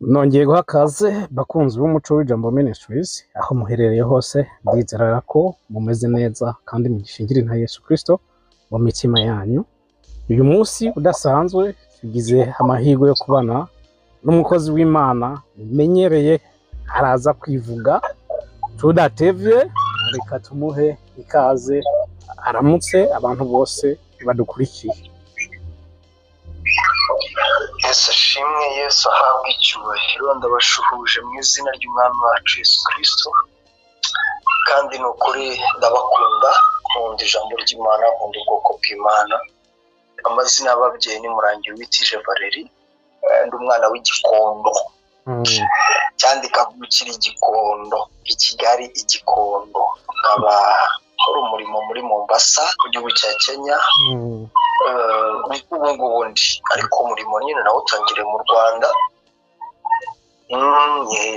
Nongeye guha akaze bakunzi b'umuco w'Ijambo Ministries aho muherereye hose, ndizera ko mumeze neza kandi mugishingira nka Yesu Kristo mu mitima yanyu. Uyu munsi udasanzwe tugize amahirwe yo kubana n'umukozi w'Imana menyereye, araza kwivuga tudatevye. Reka tumuhe ikaze aramutse abantu bose badukurikiye. Yesu ashimwe, Yesu ahabwe icyubahiro. Ndabashuhuje mu izina ry'Umwami wacu Yesu Kristo, kandi ni ukuri ndabakunda, nkunda ijambo ry'Imana, nkunda ubwoko bw'Imana. Amazina y'ababyeyi ni Murangira Uwitije Valeri, ndi umwana w'Igikondo, cyandi kavukira Igikondo, i Kigali Igikondo. Nkaba nkora umurimo muri Mombasa mu gihugu cya Kenya. Ubu ngubu ndi ariko umurimo nyine nawutangiriye mu Rwanda,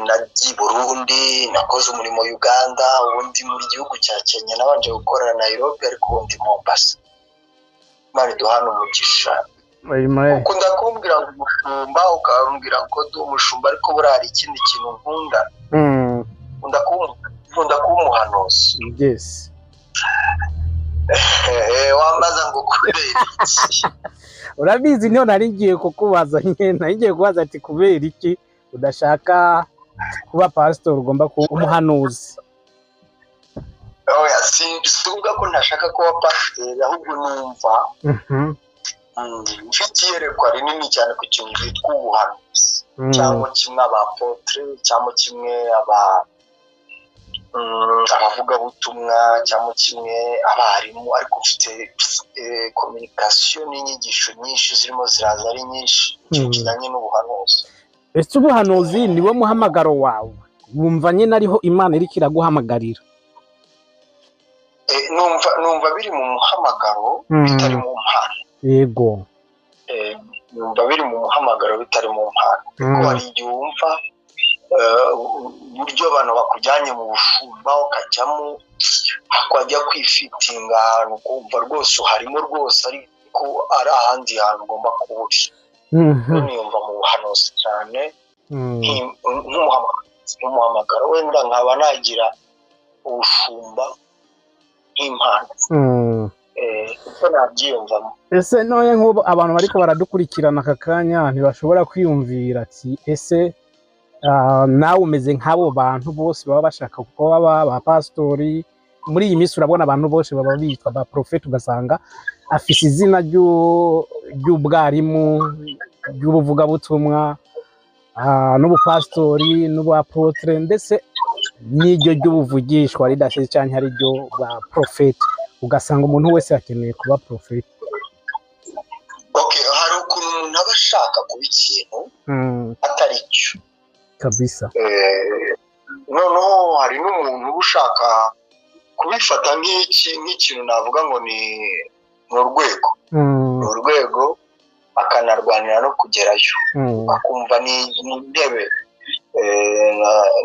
nagiye i Burundi, nakoze umurimo Uganda, ubundi muri gihugu cya Kenya nabanje gukorera Nairobi, ariko ubundi Mombasa. Imana iduhane umugisha. Amen. Ukunda kumbwira ngo umushumba, ukambwira ngo ndi umushumba, ariko buriya hari ikindi kintu nkunda. Nkunda kuba umuhanuzi. Wambaza ngo kubera iki? Urabizi, niyo nari ngiye kukubaza nyine, nari ngiye kubaza ati kubera iki udashaka kuba pasitori, ugomba kuba umuhanuzi? Oya, si ukuvuga ko ntashaka kuba pasiteri, ahubwo numva mfite iyerekwa rinini cyane ku kintu cyitwa ubuhanuzi, cyangwa kimwe aba apôtre, cyangwa kimwe aba abavugabutumwa, cyangwa kimwe abarimu, ariko mfite communication n'inyigisho nyinshi zirimo ziraza ari nyinshi, ikintu kijyanye n'ubuhanuzi. Ese ubuhanuzi niwo muhamagaro wawe? Wumva nyine ariho Imana iriko iraguhamagarira? Numva biri mu muhamagaro, bitari mu mpano. Numva biri mu muhamagaro, bitari mu mpano, kuko hari igihe wumva uburyo abantu bakujyanye mu bushumba, ukajyamo, wajya kwifitinga ahantu ukumva rwose uharimo rwose, ariko ari ahandi hantu ugomba kuba uri. Niyumva mu buhanuzi cyane nk'umuhamagaro, wenda nkaba nagira ubushumba nk'impano, kuko nabyiyumvamo. Ese none nk'ubu abantu bariko baradukurikirana aka kanya ntibashobora kwiyumvira ati ese nawe umeze nk'abo bantu bose baba bashaka kuba baba ba pasitori muri iyi minsi? Urabona abantu bose baba bitwa ba profeti, ugasanga afise izina ry'ubwarimu, ry'ubuvugabutumwa, n'ubupasitori, n'ubu apôtre, ndetse n'iryo ry'ubuvugishwa ridashize, canke ari ryo bwa profeti, ugasanga umuntu wese akeneye kuba profeti. Okay, hari ukuntu umuntu aba ashaka kuba ikintu atari cyo. Noneho hari n'umuntu uba ushaka kubifata nk'ikintu navuga ngo ni urwego, ni urwego, akanarwanira no kugerayo, akumva ni intebe.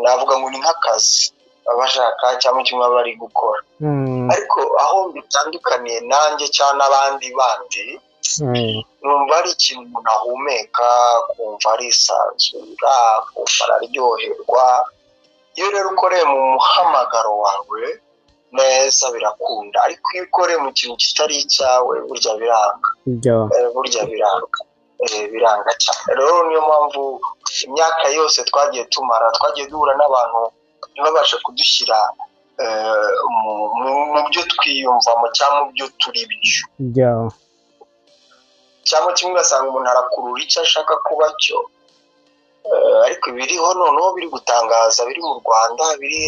Navuga ngo ni nk'akazi aba ashaka cyangwa kimwe aba ari gukora, ariko aho bitandukaniye nanjye cyangwa n'abandi bandi, numva ari ikintu umuntu ahumeka, kumva arisanzura, kumva araryoherwa. Iyo rero ukoreye mu muhamagaro wawe neza birakunda, ariko iyo ukoreye mu kintu kitari icyawe burya biranga. Burya biranga. Biranga cyane. Rero niyo mpamvu imyaka yose twagiye tumara, twagiye duhura n'abantu ntibabashe kudushyira mu byo twiyumvamo cyangwa mu byo turi byo, cyangwa kimwe ugasanga umuntu arakurura icyo ashaka kuba cyo. Ariko ibiriho noneho biri gutangaza, biri mu Rwanda, biri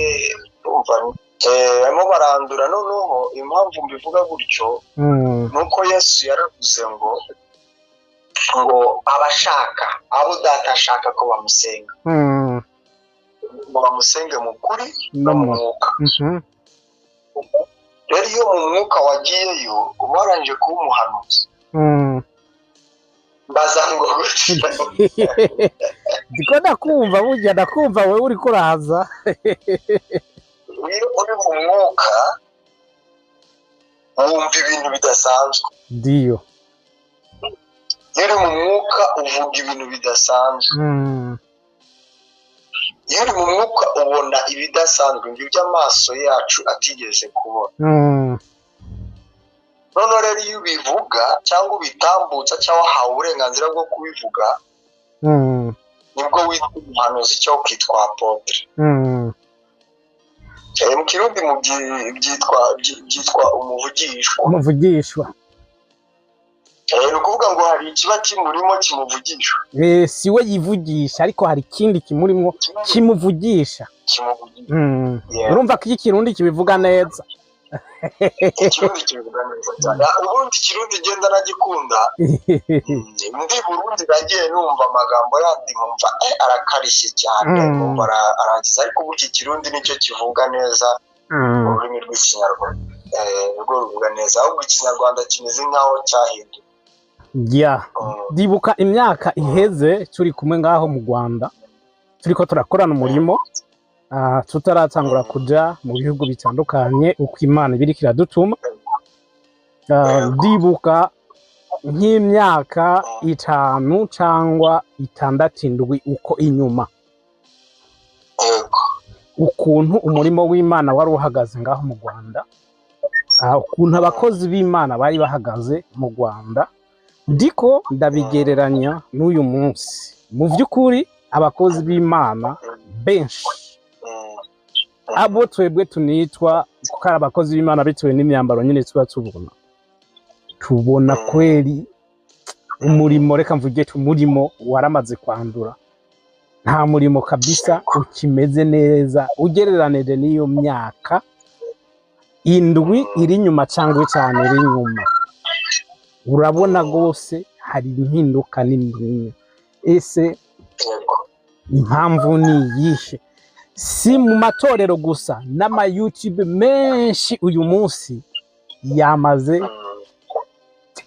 urumva barimo barandura. Noneho impamvu mbivuga gutyo ni uko Yesu yaravuze ngo abashaka abo Data ashaka ko bamusenga, ngo bamusenge mu kuri no mu mwuka. Rero iyo mu mwuka wagiyeyo, uba warangije kuba umuhanuzi. Mbaza ngo gutya. Ndiko ndakumva, burya ndakumva, wowe uriko uraza. Iyo uri mu mwuka wumva ibintu bidasanzwe. Iyo uri mu mwuka uvuga ibintu bidasanzwe. Iyo uri mu mwuka ubona ibidasanzwe, ibyo amaso yacu atigeze kubona. Noneho rero iyo ubivuga cyangwa ubitambutsa cyangwa wahawe uburenganzira bwo kubivuga, nibwo witwa umuhanuzi cyangwa ukitwa apôtre. Mu Kirundi byitwa umuvugishwa. Umuvugishwa. Ni ukuvuga ngo hari ikiba kimurimo kimuvugisha. Si we yivugisha, ariko hari ikindi kimurimo kimuvugisha. Kimuvugisha. Urumva ko Ikirundi kibivuga neza. Ikirundi kibivuga neza cyane. Ubundi Ikirundi ngenda nagikunda. Ndi Burundi nagiye numva amagambo yandi nkumva arakarishye cyane, nkumva arangiza, ariko burya Ikirundi nicyo kivuga neza ururimi rw'Ikinyarwanda. Nirwo ruvuga neza, ahubwo Ikinyarwanda kimeze nk'aho cyahinduwe. Ndibuka imyaka iheze turi kumwe ngaho mu Rwanda, turiko turakorana umurimo, tutaratangura kuja mu bihugu bitandukanye uko Imana ibiriko iradutuma. Ndibuka nk'imyaka 5 cyangwa 6, 7 uko inyuma, ukuntu umurimo w'Imana wari uhagaze ngaho mu Rwanda, ukuntu abakozi b'Imana bari bahagaze mu Rwanda, ndiko ndabigereranya n'uyu munsi. Mu by'ukuri abakozi b'Imana benshi, abo twebwe tunitwa kuko ari abakozi b'Imana bitewe n'imyambaro nyine tuba tubona, tubona kweri umurimo, reka mvuge umurimo waramaze kwandura. Nta murimo kabisa ukimeze neza ugereranije n'iyo myaka 7 iri inyuma cyangwa 5 iri inyuma. Urabona rwose hari impinduka nini. Ese impamvu ni iyihe? Si mu matorero gusa, n'ama YouTube menshi uyu munsi yamaze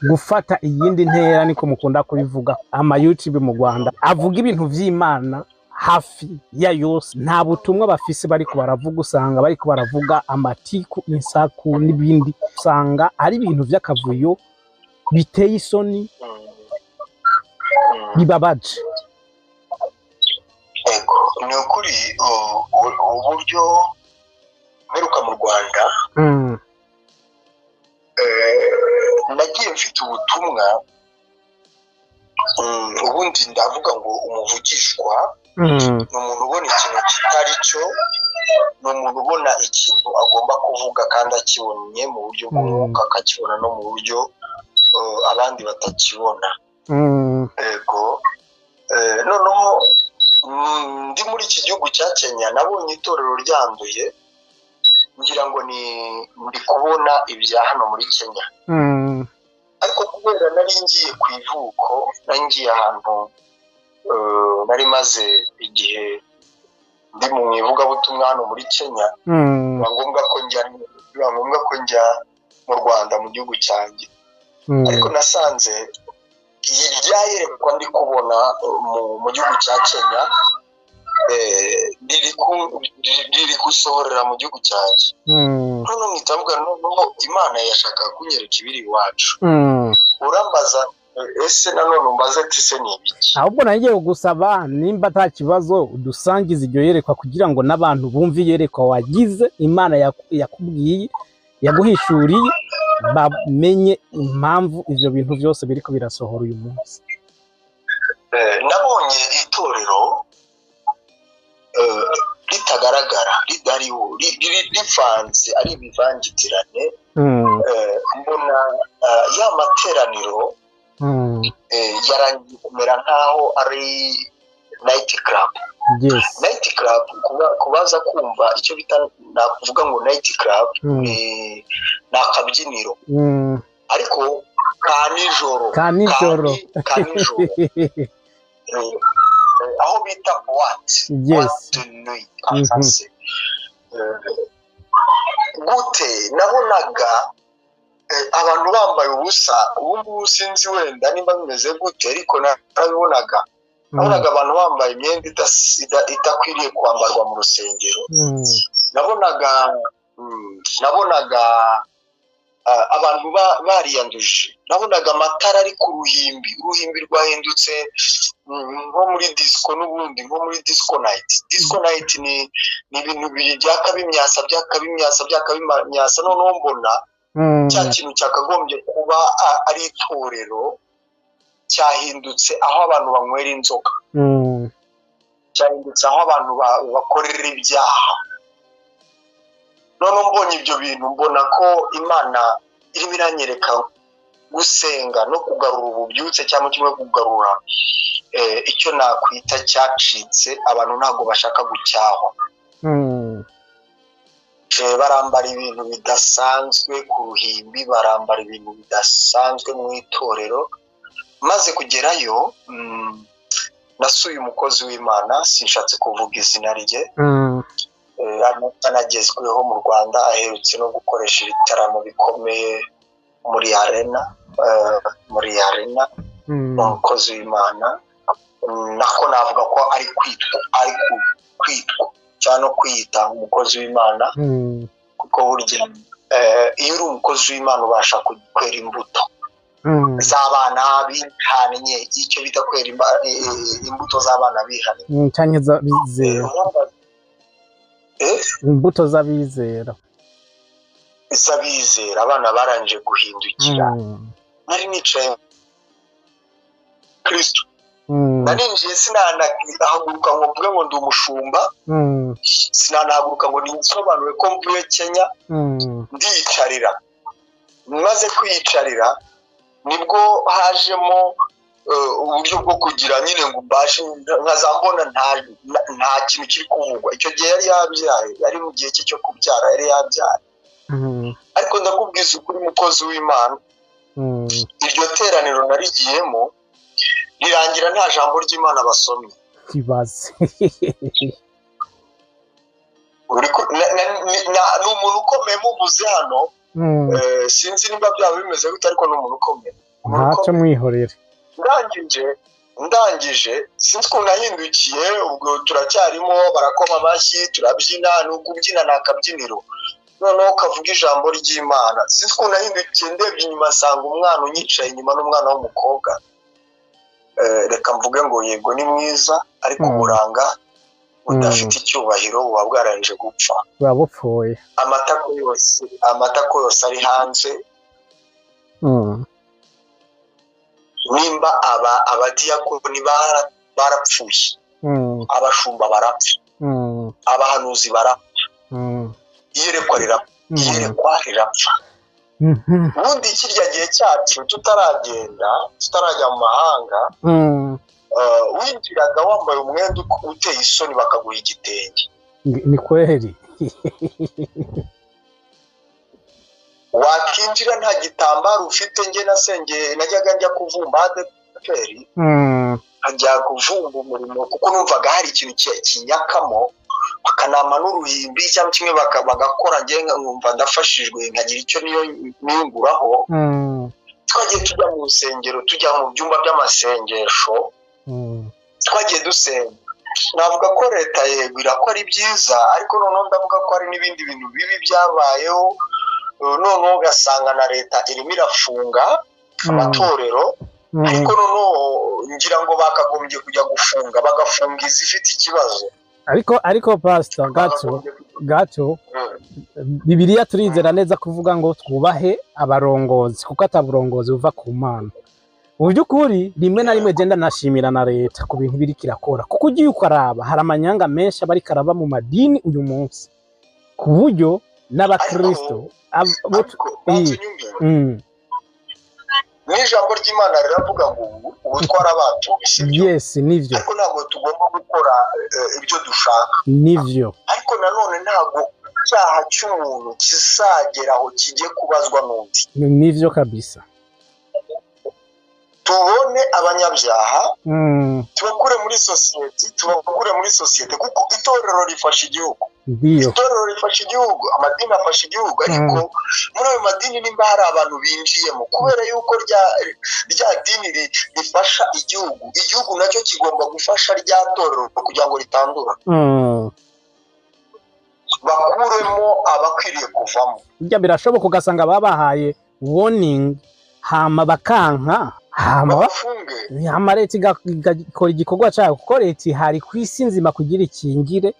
gufata iyindi ntera, niko mukunda kubivuga. Ama YouTube mu Rwanda avuga ibintu vy'Imana hafi ya yose nta butumwa bafise bariko baravuga. Usanga bariko baravuga amatiku, insaku n'ibindi, usanga ari ibintu vy'akavuyo biteye isoni, bibabaje. Ego, ni ukuri uburyo mperuka mu Rwanda, nagiye mfite ubutumwa. Ubundi ndavuga ngo umuvugishwa ni umuntu ubona ikintu kitari cyo, ni umuntu ubona ikintu agomba kuvuga kandi akibonye mu buryo bw'umwuka, akakibona no mu buryo abandi batakibona. Ego, noneho ndi muri iki gihugu cya Kenya, nabonye itorero ryanduye, ngira ngo ni ndi kubona ibya hano muri Kenya. Ariko kubera nari ngiye ku ivuko, nari ngiye ahantu, nari maze igihe ndi mu ivugabutumwa hano muri Kenya, biba ngombwa ko njya mu Rwanda, mu gihugu cyanjye. Ariko nasanze iryayerekwa ndi kubona mu gihugu cya Kenya riri gusohorera mu gihugu cyanjye. Noneho mpita mvuga, noneho Imana yashakaga kunyereka ibiri iwacu. Urambaza ese nanone umbaze ati se ni ibiki? Ahubwo nagiye kugusaba nimba ata kibazo udusangize iryo yerekwa, kugira ngo n'abantu bumve iyerekwa wagize, Imana yakubwiye, yaguhishuriye, bamenye impamvu ivyo bintu byose biriko birasohora uyu munsi. Nabonye itorero ritagaragara, ridariho, rivanze, ari ibivangitirane. Mbona ya materaniro yarangiye kumera nkaho ari night club. Night club, kubaza kumva icyo bita, nakuvuga ngo night club ni akabyiniro, ariko ka nijoro, ka nijoro, ka nijoro. Aho bita boîte. Boîte de nuit en français. Gute nabonaga abantu bambaye ubusa. Ubu ngubu sinzi wenda nimba bimeze gute, ariko narabibonaga. Nabonaga abantu bambaye imyenda idakwiriye kwambarwa mu rusengero. Nabonaga Abantu bariyanduje. Nabonaga amatara ari ku ruhimbi, uruhimbi rwahindutse nko muri disco, n'ubundi nko muri disco night. Disco night ni ibintu byaka bimyasa, byaka bimyasa, byaka bimyasa. Noneho mbona cya kintu cyakagombye kuba ari itorero cyahindutse aho abantu banywera inzoga, cyahindutse aho abantu bakorera ibyaha. Noneho mbonye ibyo bintu, mbona ko Imana irimo iranyereka gusenga no kugarura ububyutse, cyangwa kimwe kugarura icyo nakwita cyacitse. Abantu ntabwo bashaka gucyahwa, barambara ibintu bidasanzwe ku ruhimbi, barambara ibintu bidasanzwe mu itorero. Maze kugerayo, nasuye umukozi w'Imana, sinshatse kuvuga izina rye, anagezweho mu Rwanda, aherutse no gukoresha ibitaramo bikomeye muri arena, muri arena. Umukozi w'Imana nako navuga ko ari kwitwa, ari kwitwa cyangwa no kwiyita umukozi w'Imana, kuko burya iyo uri umukozi w'Imana ubasha kwera imbuto z'abana bihannye, icyo bita kwera imbuto z'abana bihannye, cyangwa z'abizera, imbuto z'abizera, z'abizera, abana barangije guhindukira. Nari nicaye Kristo, narinjiye, sinanahaguruka ngo mvuge ngo ndi umushumba, sinanahaguruka ngo nisobanure ko mvuye Kenya, ndiyicarira. Maze kwiyicarira nibwo hajemo uburyo bwo kugira nyine ngo mbashe, nkazambona nta kintu kiri kuvugwa. Icyo gihe yari yabyaye, yari mu gihe cye cyo kubyara, yari yabyaye. Ariko ndakubwiza ukuri, mukozi w'Imana, iryo teraniro narigiyemo rirangira nta jambo ry'Imana basomye. Kibaze. Ni umuntu ukomeye muvuze hano, sinzi niba byaba bimeze gute, ariko ni umuntu ukomeye. Ntacyo mwihorere. Ndangije sinzi ukuntu nahindukiye, ubwo turacyarimo barakoma amashyi, turabyina, ni ukubyina ni akabyiniro, noneho ukavuga ijambo ry'Imana. Sinzi ukuntu nahindukiye, ndebye inyuma nsanga umwana unyicaye inyuma n'umwana w'umukobwa. Reka mvuge ngo yego ni mwiza, ariko uburanga budafite icyubahiro buba bwarangije gupfa, buba bupfuye. Amatako yose ari hanze. Nimba abadiyakoni barapfuye, abashumba barapfa, abahanuzi barapfa, iyerekwa rirapfa. Ubundi kirya gihe cyacu tutaragenda, tutarajya mu mahanga, winjiraga wambaye umwenda uteye isoni bakaguha igitenge. Ni kweri. Wakinjira nta gitambaro ufite. Nge nasengeye, najyaga njya kuvumba ADEPR, nkajya kuvumba umurimo, kuko numvaga hari ikintu kinyakamo, bakanama n'uruhimbi cyangwa kimwe bagakora, nge nkumva ndafashijwe, nkagira icyo niyunguraho. Twagiye tujya mu rusengero, tujya mu byumba by'amasengesho, twagiye dusenga. Navuga ko leta yego irakora ibyiza, ariko noneho ndavuga ko hari n'ibindi bintu bibi byabayeho. Noneho ugasanga na leta irimo irafunga amatorero, ariko noneho ngira ngo bakagombye kujya gufunga, bagafunga izifite ikibazo. Ariko Pastor gato, Bibiliya turizera neza kuvuga ngo twubahe abarongozi, kuko ataburongozi buva ku Mana. Mu by'ukuri rimwe na rimwe genda nashimira na leta ku bintu biri kirakora, kuko ugiye ukaraba hari amanyanga menshi abari karaba mu madini uyu munsi, ku buryo n'abakristo n'ijambo ry'Imana riravuga ngo ubu twarabatuye, sibyo? Yes, nivyo. Ariko ntabwo tugomba gukora ibyo dushaka, nivyo. Ariko nanone ntabwo icyaha cy'umuntu kizagera aho kigiye kubazwa n'undi, nivyo kabisa. Tubone abanyabyaha, tubakure muri sosiyete, tubakure muri sosiyete, kuko itorero rifasha igihugu. Itorero rifasha igihugu, amadini afasha igihugu, ariko muri ayo madini nimba hari abantu binjiyemo, kubera yuko rya dini rifasha igihugu, igihugu nacyo kigomba gufasha rya torero kugira ngo ritandura. Bakuremo abakwiriye kuvamo. Burya birashoboka ugasanga babahaye warning hama bakanka, hama bafunge, hama leta igakora igikorwa cyayo, kuko leta ihari ku isi nzima kugira ikingire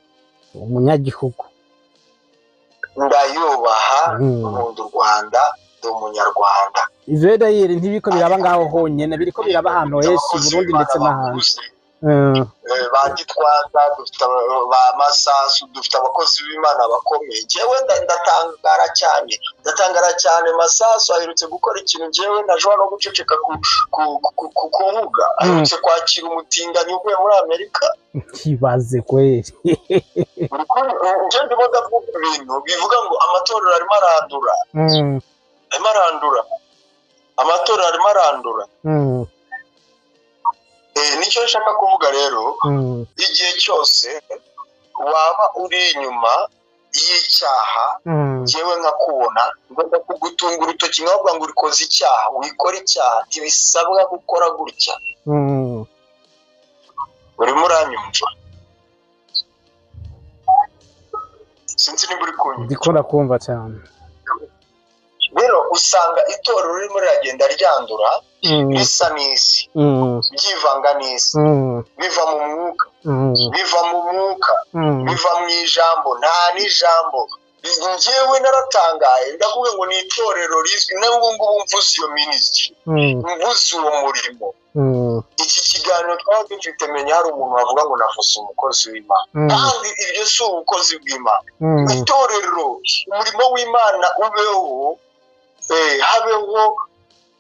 umunyagihugu. Ndayubaha, nkunda u Rwanda, ndi umunyarwanda. Ivyo rero ntibiko biraba ngaho honyene, biriko biraba ahantu henshi i Burundi ndetse n'ahandi. Ba Gitwaza, dufite ba Masasu, dufite abakozi b'Imana bakomeye. Jewe ndatangara cyane, ndatangara cyane. Masasu aherutse gukora ikintu jewe ntashobora no guceceka kuvuga. Aherutse kwakira umutinganyi uvuye muri Amerika. Kibaze kweli. Nje ndimo ndavuga ibintu bivuga ngo amatorero arimo arandura. Arimo arandura. Amatorero arimo arandura. Nicyo nshaka kuvuga rero, igihe cyose waba uri inyuma y'icyaha, jewe nkakubona ngomba kugutunga urutoki nkavuga ngo urikoze icyaha, wikora icyaha, ntibisabwa gukora gutya. Urimo uranyumva? Sinzi niba uri kunyumva. Ndikora kumva cyane. Rero usanga itorero ririmo riragenda ryandura, risa n'isi, ryivanga n'isi, biva mu mwuka, biva mu mwuka, biva mu ijambo, nta n'ijambo. Njyewe naratangaye, ndavuga ngo ni itorero rizwi, n'ubu ngubu mvuze iyo ministry, mvuze uwo murimo. Iki kiganiro twaba dufite, menya hari umuntu wavuga ngo navuze umukozi w'Imana, kandi ibyo si ubukozi bw'Imana. Itorero, umurimo w'Imana ubeho, habeho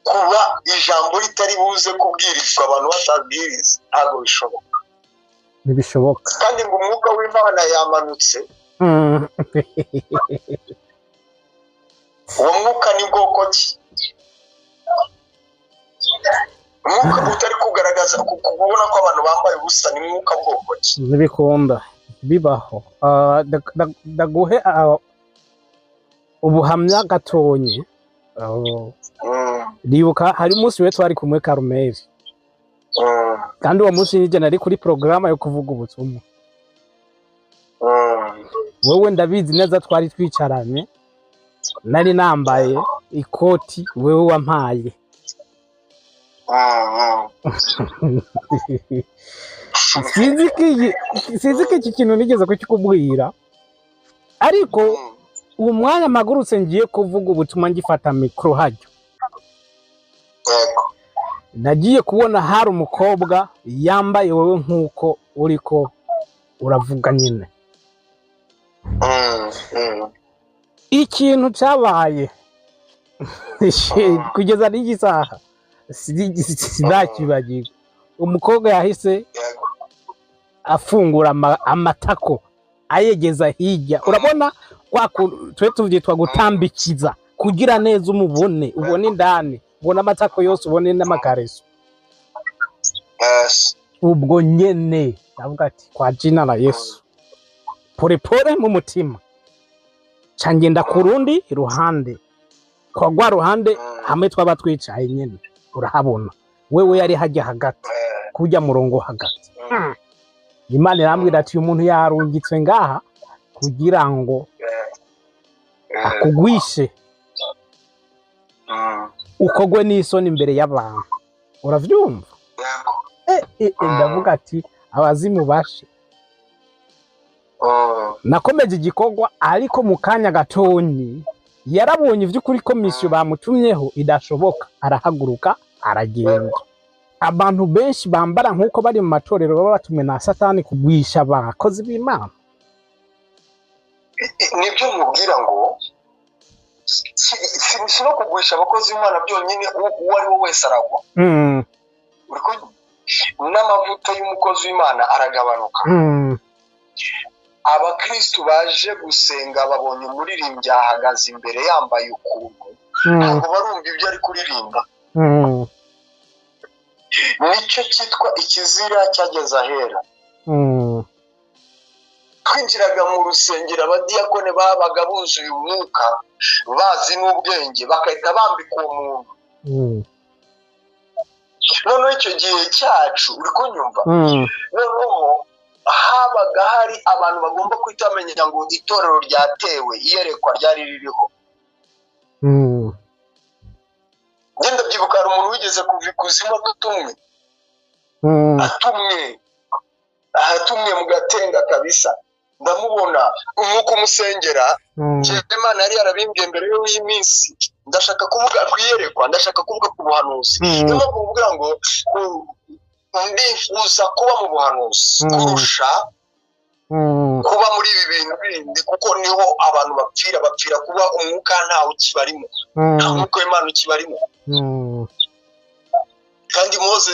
kuba ijambo ritari buze kubwirizwa abantu batabwiriza, ntabwo bishoboka. Ntibishoboka. Kandi ngo umwuka w'Imana yamanutse. Uwo mwuka ni bwoko ki? Umwuka utari kugaragaza kubona ko abantu bambaye ubusa ni mwuka bwoko ki? Ntibikunda bibaho. Ndaguhe ubuhamya gatonye. Ndibuka hari umunsi we twari kumwe Karumeli, kandi uwo munsi nijye nari kuri porogaramu yo kuvuga ubutumwa. Wewe ndabizi neza twari twicaranye, nari nambaye ikoti wewe wampaye. Sinzi ko iki kintu nigeze kukikubwira, ariko uwo mwanya mpagurutse ngiye kuvuga ubutumwa ngifata mikoro hajyo, nagiye kubona hari umukobwa yambaye wowe nk'uko uriko uravuga nyine. Ikintu cyabaye kugeza n'iki saha sinakibagirwa. Umukobwa yahise afungura amatako ayegeza hirya. Urabona twe tuvyitwa gutambikiza kugira neza umubone, ubone indani, ubone amatako yose, ubone n'amakareso. Ubwo nyene ndavuga ati kwa jina la Yesu, pole pole mu mutima cangenda ku rundi ruhande, kwa rwa ruhande hamwe twaba twicaye nyene urahabona wewe yari hajya hagati kujya murongo hagati. Imana irambwira ati uyu muntu yarungitswe ngaha kugira ngo akugwishe ukogwe n'isoni imbere y'abantu. Uravyumva? Ndavuga ati abazimu bashe. Nakomeje igikorwa, ariko mu kanya gatonyi yarabonye ivy'ukuri ko misiyo bamutumyeho idashoboka, arahaguruka aragenda. Abantu benshi bambara nk'uko bari mu matorero baba batumwe na Satani kugwisha abakozi b'Imana. Nibyo mubwira ngo si no kugwisha abakozi b'Imana byonyine, uwo ari we wese aragwa. N'amavuta y'umukozi w'Imana aragabanuka. Abakristu baje gusenga babonye umuririmbyi ahagaze imbere yambaye ukuntu, ntabwo barumva ibyo ari kuririmba. Nicyo cyitwa ikizira cyageze ahera. Twinjiraga mu rusengero, abadiyakone babaga buzuye umwuka, bazi n'ubwenge, bagahita bambika uwo muntu. Noneho icyo gihe cyacu uri kunyumva, noneho habaga Habaga hari abantu bagomba guhita bamenya ngo itorero ryatewe, iyerekwa ryari ririho. Ngenda byibuka, hari umuntu wigeze kuva ikuzimu atumwe, atumwe mu Gatenga kabisa, ndamubona umwuka umusengera. Imana yari yarabimbwiye mbere y'iminsi. Ndashaka kuvuga ku iyerekwa, ndashaka kuvuga ku buhanuzi. Niyo mpamvu mvuga ngo ndifuza kuba mu buhanuzi kurusha kuba muri ibi bintu bindi, kuko niho abantu bapfira kuba umwuka ntawe ukibarimo, nta mwuka w'Imana ukibarimo. Kandi Mose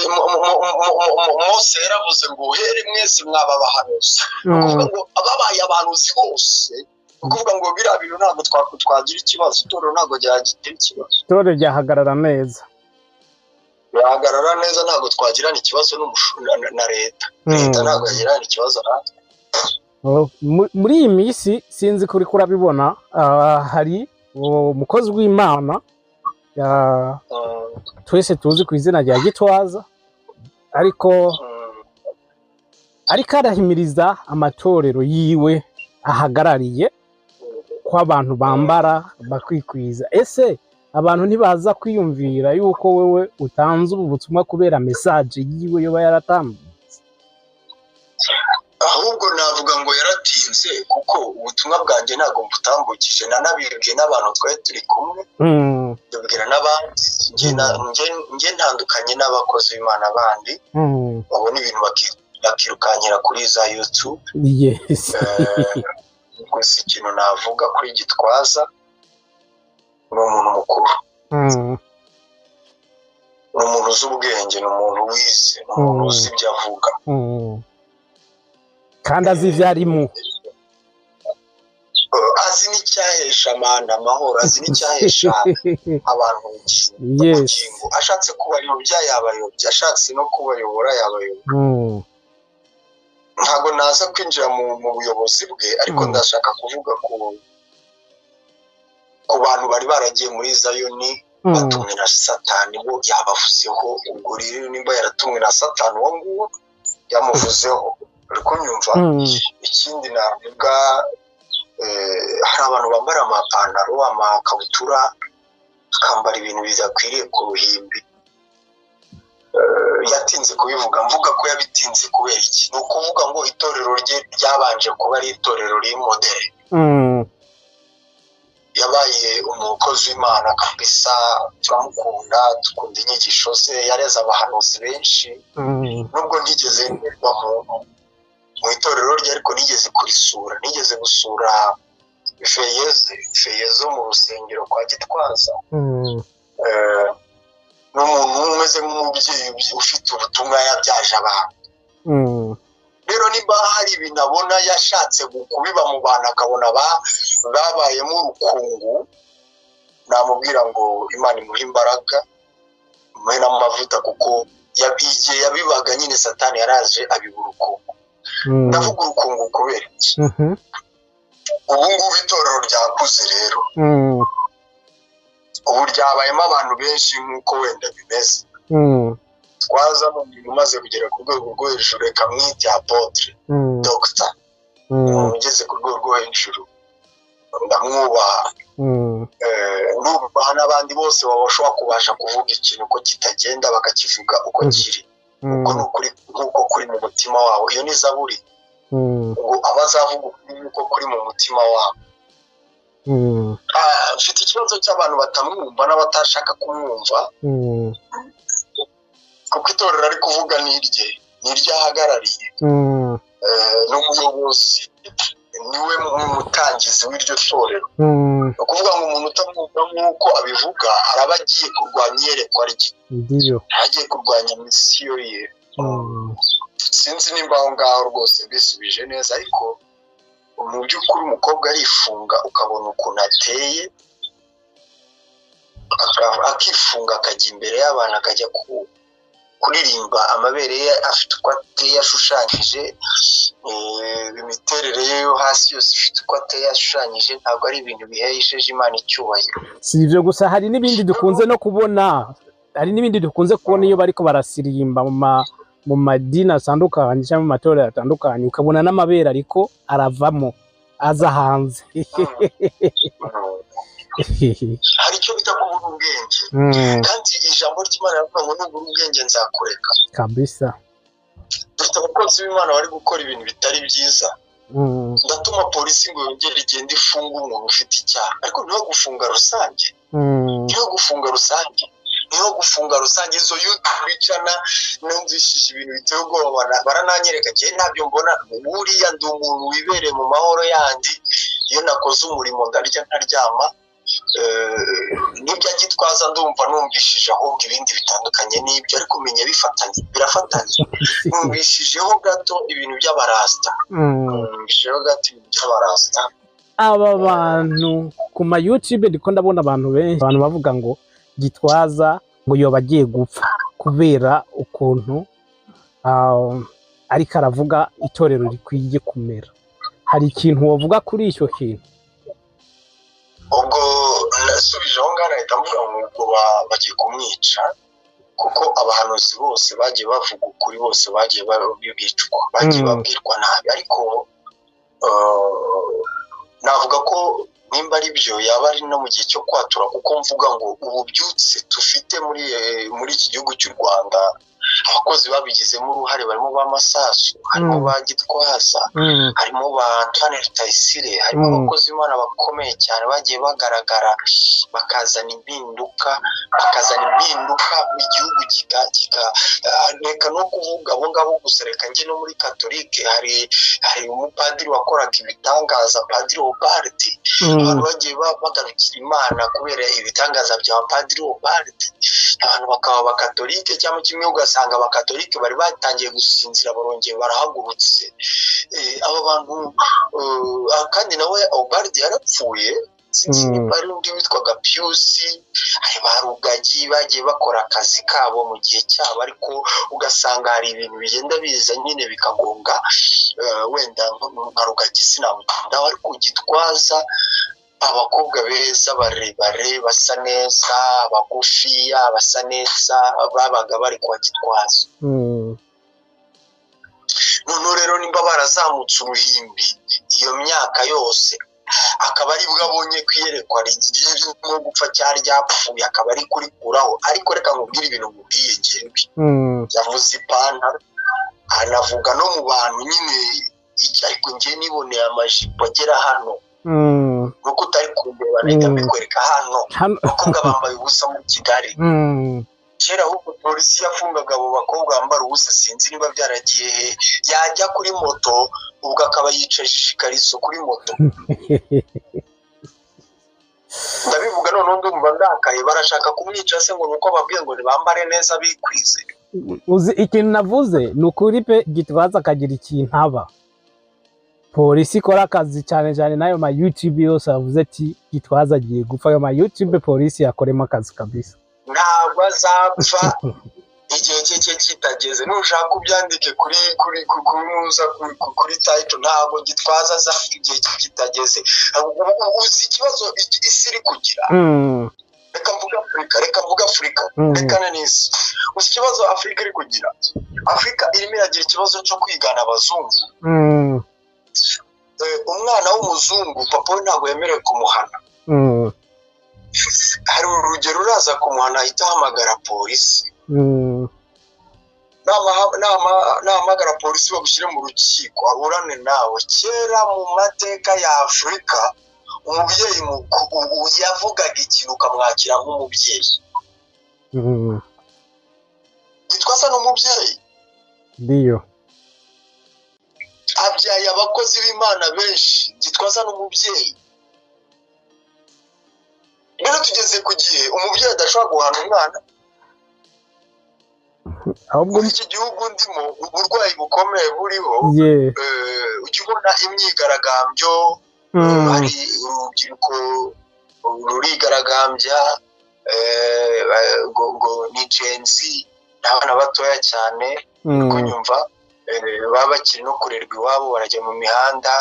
yaravuze ngo here mwese mwaba abahanuzi, ni ukuvuga ngo ababaye abahanuzi bose, ni ukuvuga ngo biriya bintu ntabwo twagira ikibazo, itorero ntabwo ryagira ikibazo. Itorero ryahagarara neza. Ryahagarara neza, ntabwo twagirana ikibazo na leta. Leta ntabwo yagirana ikibazo natwe. Muri iyi minsi sinzi ko uriko urabibona, hari umukozi w'Imana twese tuzi ku izina rya Gitwaza, ariko arahimiriza amatorero yiwe ahagarariye ko abantu bambara bakikwiza. Ese abantu ntibaza kwiyumvira yuko wewe utanze ubu butumwa kubera message yiwe yoba yaratambutse? Ahubwo navuga ngo yaratinze, kuko ubutumwa bwanjye ntabwo mbutambukije, nanabibwiye n'abantu twari turi kumwe, ndabwira n'abandi. Njye ntandukanye n'abakozi b'Imana bandi babona ibintu bakirukankira kuri za YouTube. Gusa ikintu navuga kuri Gitwaza, ni umuntu mukuru, ni umuntu uzi ubwenge, ni umuntu wize, ni umuntu uzi ibyo avuga. Kandi azi ibyo arimo. Azi n'icyahesha amanda amahoro, azi n'icyahesha abantu ubugingo. Ashatse kubayobya yabayobya, ashatse no kubayobora yabayobora. Ntabwo naza kwinjira mu buyobozi bwe, ariko ndashaka kuvuga ku bantu bari baragiye muri Zayoni batumwe na Satani, bo yabavuzeho. Ubwo rero nimba yaratumwe na Satani, uwo nguwo yamuvuzeho, uri kunyumva? Ikindi navuga, hari abantu bambara amapantaro, amakabutura, bakambara ibintu bidakwiriye ku ruhimbi. Yatinze kubivuga, mvuga ko yabitinze kubera iki? Ni ukuvuga ngo itorero rye ryabanje kuba ari itorero rimodere. Yabaye umukozi w'Imana kabisa, turamukunda, dukunda inyigisho ze, yareze abahanuzi benshi. Nubwo ntigeze nterwa mu itorero rye, ariko nigeze kurisura, nigeze gusura feyeze mu rusengero kwa Gitwaza. Ni umuntu umeze nk'umubyeyi ufite ubutumwa yabyaje abantu. Rero niba hari ibintu abona yashatse kubiba mu bantu, akabona babayemo urukungu, namubwira ngo Imana imuhe imbaraga, imuhe n'amavuta, kuko igihe yabibaga nyine Satani yaraje abiba urukungu. Ndavuga urukungu kubera iki? Ubu ngubu itorero ryakuze rero, ubu ryabayemo abantu benshi nk'uko wenda bimeze. Twaza n'umuntu umaze kugera ku rwego rwo hejuru, reka mwite apotre, dogita, umuntu ugeze ku rwego rwo hejuru, ndamwubaha. Nubaha n'abandi bose bashobora kubasha kuvuga ikintu uko kitagenda, bakakivuga uko kiri, uko ni ukuri, nk'uko kuri mu mutima wabo. Iyo ni zaburi, ngo abazavuga ukuri nk'uko kuri mu mutima wabo. Mfite ikibazo cy'abantu batamwumva n'abatashaka kumwumva, kuko itorero ari kuvuga nirye, niryo ahagarariye, ni umuyobozi, niwe mutangizi w'iryo torero. Ni ukuvuga ngo umuntu utamwumva nk'uko abivuga araba agiye kurwanya iyerekwa rye, agiye kurwanya misiyo ye. Sinzi nimba aho ngaho rwose mbisubije neza, ariko mu by'ukuri umukobwa arifunga, ukabona ukuntu ateye, akifunga akajya imbere y'abantu, akajya kuririmba, amabere ye afite uko ateye ashushanyije, imiterere ye yo hasi yose ifite uko ateye ashushanyije. Ntabwo ari ibintu bihesheje Imana icyubahiro. Si ibyo gusa, hari n'ibindi dukunze no kubona, hari n'ibindi dukunze kubona iyo bariko barasirimba mu mu madini atandukanye cyangwa mu matorero atandukanye, ukabona n'amabere ariko aravamo aza hanze. Hari icyo bita kubura ubwenge, kandi ijambo ry'Imana rivuga ngo nubura ubwenge nzakureka. Kabisa. Dufite abakozi b'Imana bari gukora ibintu bitari byiza. Ndatuma polisi ngo yongere igende ifunge umuntu ufite icyaha, ariko niho gufunga rusange, niho gufunga rusange, niho gufunga rusange. Izo YouTube icana numvishije ibintu biteye ubwoba, barananyereka njye ntabyo mbona. Buriya ndi umuntu wibereye mu mahoro yandi, iyo nakoze umurimo ndarya nkaryama. Nibyo Gitwaza ndumva numvishije ahubwo ibindi bitandukanye n'ibyo, ariko menya bifatanye, birafatanye. Numvishijeho gato ibintu by'abarasta, numvishijeho gato ibintu by'abarasta. Aba bantu ku ma YouTube ndiko ndabona abantu benshi, abantu bavuga ngo Gitwaza ngo yoba agiye gupfa kubera ukuntu ariko aravuga itorero rikwiye kumera. Hari ikintu wovuga kuri icyo kintu? Ubwo nasubije aho ngaho nahita mvuga ngo ubwo bagiye kumwica, kuko abahanuzi bose bagiye bavuga ukuri, bose bagiye bicwa, bagiye babwirwa nabi. Ariko navuga ko nimba ari byo yaba ari no mu gihe cyo kwatura, kuko mvuga ngo ububyutse tufite muri iki gihugu cy'u Rwanda, abakozi babigizemo uruhare barimo ba Masasu, harimo ba Gitwaza, harimo ba Antoine Rutayisire, harimo abakozi b'Imana bakomeye cyane bagiye bagaragara, bakazana impinduka, bakazana impinduka igihugu kika reka no kuvuga abo ngabo gusa, reka njye no muri Katolike hari umupadiri wakoraga ibitangaza, Padiri Obardi. Abantu bagiye bagarukira Imana kubera ibitangaza bya Padiri Obardi, abantu bakaba abakatolike, cyangwa kimwe ugasanga abakatolike bari batangiye gusinzira barongeye barahagurutse. Aba bantu kandi nawe Obardi yarapfuye, sinzi niba ari undi witwaga Piusi, hari ba Rugagi bagiye bakora akazi kabo mu gihe cyabo, ariko ugasanga hari ibintu bigenda biza nyine bikagonga. Wenda nka Rugagi sinamutindaho, ariko Gitwaza abakobwa beza barebare basa neza, bagufiya basa neza, babaga bari kwa Gitwaza. Noneho rero nimba barazamutse uruhimbi iyo myaka yose, akaba ari bwo abonye kwiyerekwa ririmo gupfa cyari ryapfuye, akaba ari kurikuraho. Ariko reka nkubwire ibintu nkubwiye ngewe, yavuze ipantaro anavuga no mu bantu nyine, ariko ngewe niboneye amajipo agera hano, nuko utari kundeba nahita mbikwereka hano. Abakobwa bambaye ubusa muri Kigali. Kera ahubwo polisi yafungaga abo bakobwa bambara ubusa, sinzi niba byaragiye he. Yajya kuri moto ubwo akaba yicaje ikariso kuri moto. Ndabivuga noneho ndumva ndakaye, barashaka kumwica se ngo nuko babwiye ngo ntibambare neza bikwize. Uzi ikintu navuze ni ukuri pe, Gitwaza akagira ikintu aba polisi ikora akazi cyane cyane n'ayo ma YouTube yose avuze ati Gitwaza agiye gupfa, ayo ma YouTube polisi yakoremo akazi kabisa. Ntabwo azapfa igihe cye kitageze. Nushaka ubyandike kuri kuri kuri kuri title, ntabwo Gitwaza azapfa igihe cye kitageze. Uzi ikibazo isi iri kugira? Reka mvuga Afurika, reka mvuga Afurika, reka n'isi. Uzi ikibazo Afurika iri kugira? Afurika irimo iragira ikibazo cyo kwigana abazungu. Umwana w'umuzungu papa we ntabwo yemerewe kumuhana. Hari urugero uraza kumuhana ahita ahamagara polisi. Nahamagara polisi bagushyire mu rukiko aburane nawe. Kera mu mateka ya Afurika umubyeyi yavugaga ikintu ukamwakira nk'umubyeyi. Gitwaza ni umubyeyi. Ndiyo. Abyaye abakozi b'Imana benshi. Gitwaza ni umubyeyi. Rero tugeze ku gihe umubyeyi adashobora guhana umwana. Ahubwo muri iki gihugu ndimo uburwayi bukomeye buriho, ujya ubona imyigaragambyo, hari urubyiruko rurigaragambya, ngo ni Gen Z, ni abana batoya cyane, kunyumva baba bakiri no kurerwa iwabo, barajya mu mihanda.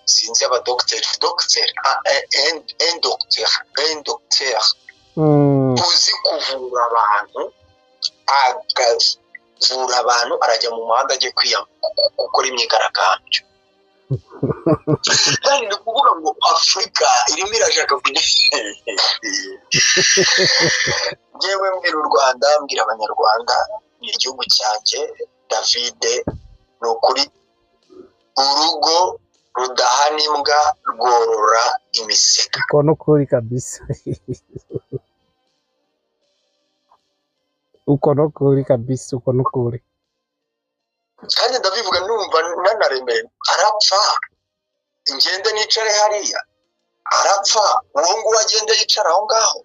Sinzi abadogiteri, dogiteri, un docteur uzi kuvura abantu, kuvura abantu, arajya mu muhanda agiye gukora imyigaragambyo. Kandi ni ukuvuga ngo Afurika irimo irashaka kujya. Ngewe mbwira u Rwanda, mbwira Abanyarwanda, ni igihugu cyanjye David, ni ukuri urugo rudahana imbwa rworora imisega. Uko ni ukuri kabisa, uko ni ukuri kabisa, uko ni ukuri. Kandi ndabivuga numva nanaremere, arapfa ngende nicare hariya, arapfa uwo nguwo agende yicara aho ngaho,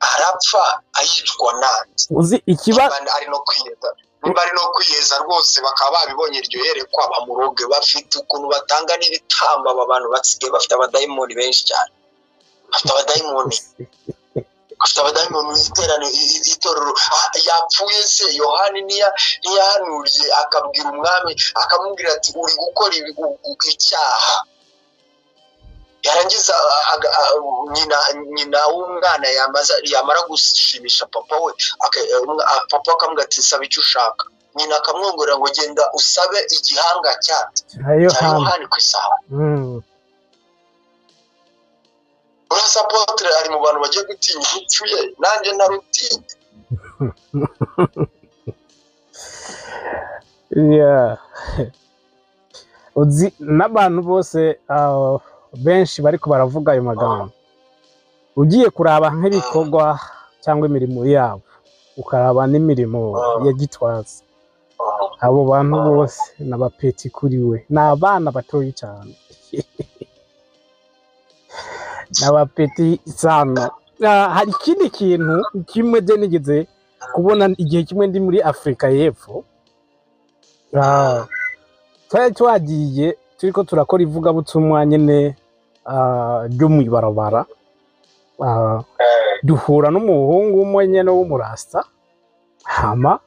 arapfa ayicwa nande. Uzi ikiba ari no kwiyeza, nimba ari no kwiyeza rwose bakaba babibonye iryo yerekwa bamuroge. Bafite ukuntu batanga n'ibitambo, aba bantu basigaye bafite abadayimoni benshi cyane, bafite abadayimoni, bafite abadayimoni. Iterano itorero yapfuye se Yohani ntiyahanuriye akabwira umwami akamubwira ati uri gukora icyaha, yarangiza nyina w'umwana yamara gushimisha papa we, papa akamubwira ati saba icyo ushaka, nyina akamwongorera ngo genda usabe igihanga cya Yohani ku isaha. Urasa apotre ari mu bantu bagiye gutinya urupfu ye, nanjye narutinya. Yeah. Uzi n'abantu bose benshi bariko baravuga ayo magambo, ugiye kuraba nk'ibikorwa cyangwa imirimo yabo, ukaraba n'imirimo ya Gitwaza, abo bantu bose n'abapeti kuri we, ni abana batoyi cyane, n'abapeti sana. Hari ikindi kintu kimwe je nigeze kubona igihe kimwe ndi muri Afrika y'Epfo, twari twagiye turiko turakora ivugabutumwa nyene ryo mw'ibarabara, duhura n'umuhungu umwe nyene w'umurasta, hama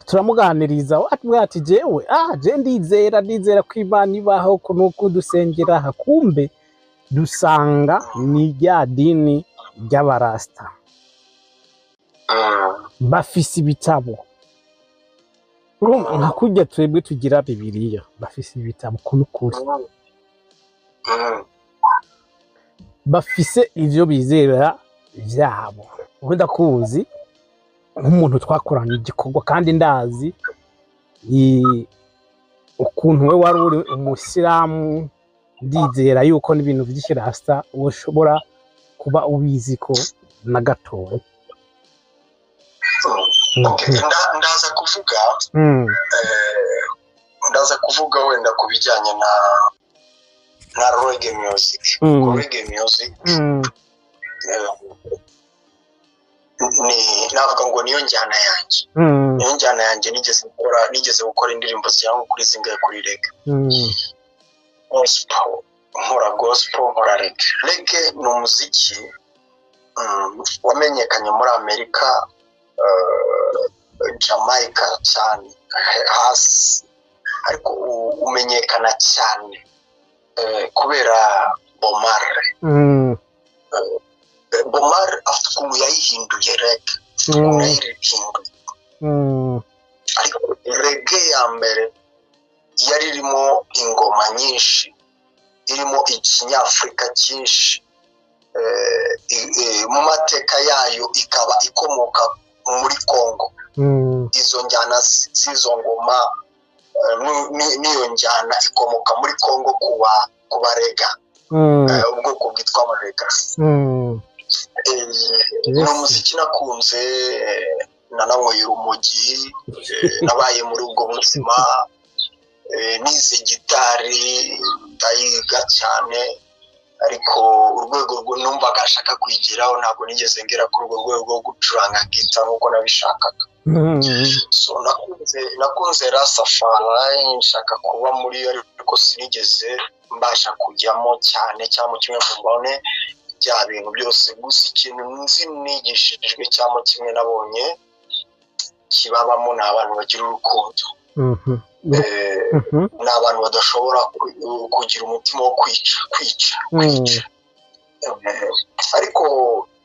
turamuganiriza atubwira ati jewe je ndizera ko Imana ibaho nuko dusengera aha, kumbe dusanga ni rya dini ry'abarasta, bafise ibitabo nka kurya twebwe tugira Bibiliya, bafise ibitabo kunukuri, bafise ivyo bizera vyabo. Ubu ndakuzi nk'umuntu twakoranye igikorwa, kandi ndazi ukuntu we wari uri umusilamu, ndizera yuko n'ibintu vy'ikirasta ushobora kuba ubizi ko na gatoya. Ndaza kuvuga ndaza kuvuga wenda ku bijyanye na reggae music. Reggae music ni navuga ngo niyo njyana yanjye, niyo njyana yanjye nigeze gukora indirimbo zijyanye kuri zingahe kuri reggae. Gospel, nkora gospel, nkora reggae. Reggae ni umuziki wamenyekanye muri Amerika, Jamaica cyane hasi, ariko umenyekana cyane kubera Bob Marley. Bob Marley afite ukuntu yayihinduye reggae, ukuntu yayihinduye. Ariko reggae ya mbere yari irimo ingoma nyinshi, irimo ikinyafurika cyinshi, mu mateka yayo ikaba ikomoka muri Kongo. Izo njyana z'izo ngoma n'iyo njyana ikomoka muri Kongo kubarega, ubwoko bwitwa abarega. Ni umuziki nakunze, nananyweye urumogi, nabaye muri ubwo buzima, nize gitari ndayiga cyane, ariko urwego numvaga nshaka kwigiraho ntabwo nigeze ngera kuri urwo rwego rwo gucuranga gita nk'uko nabishakaga. So nakunze Rastafari, nshaka kuba muri yo, ariko sinigeze mbasha kujyamo cyane cyangwa kimwe ngo mbone bya bintu byose. Gusa ikintu nzi nigishijwe cyangwa kimwe nabonye kibabamo ni abantu bagira urukundo. Ni abantu badashobora kugira umutima wo kwica. Ariko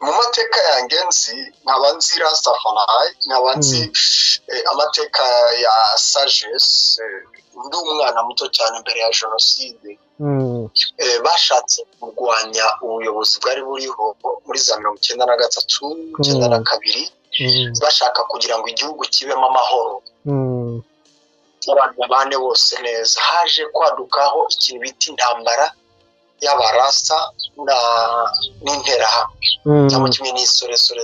Mu mateka yanjye nzi, nkaba nzi Rastafari, nkaba nzi amateka ya sagesse. Ndi umwana muto cyane mbere ya jenoside, bashatse kurwanya ubuyobozi bwari buriho muri za 93, 92, bashaka kugira ngo igihugu kibemo amahoro, abantu babane bose neza. Haje kwadukaho ikintu bita intambara y'abarasta n'interahamwe, cyangwa kimwe n'isoresore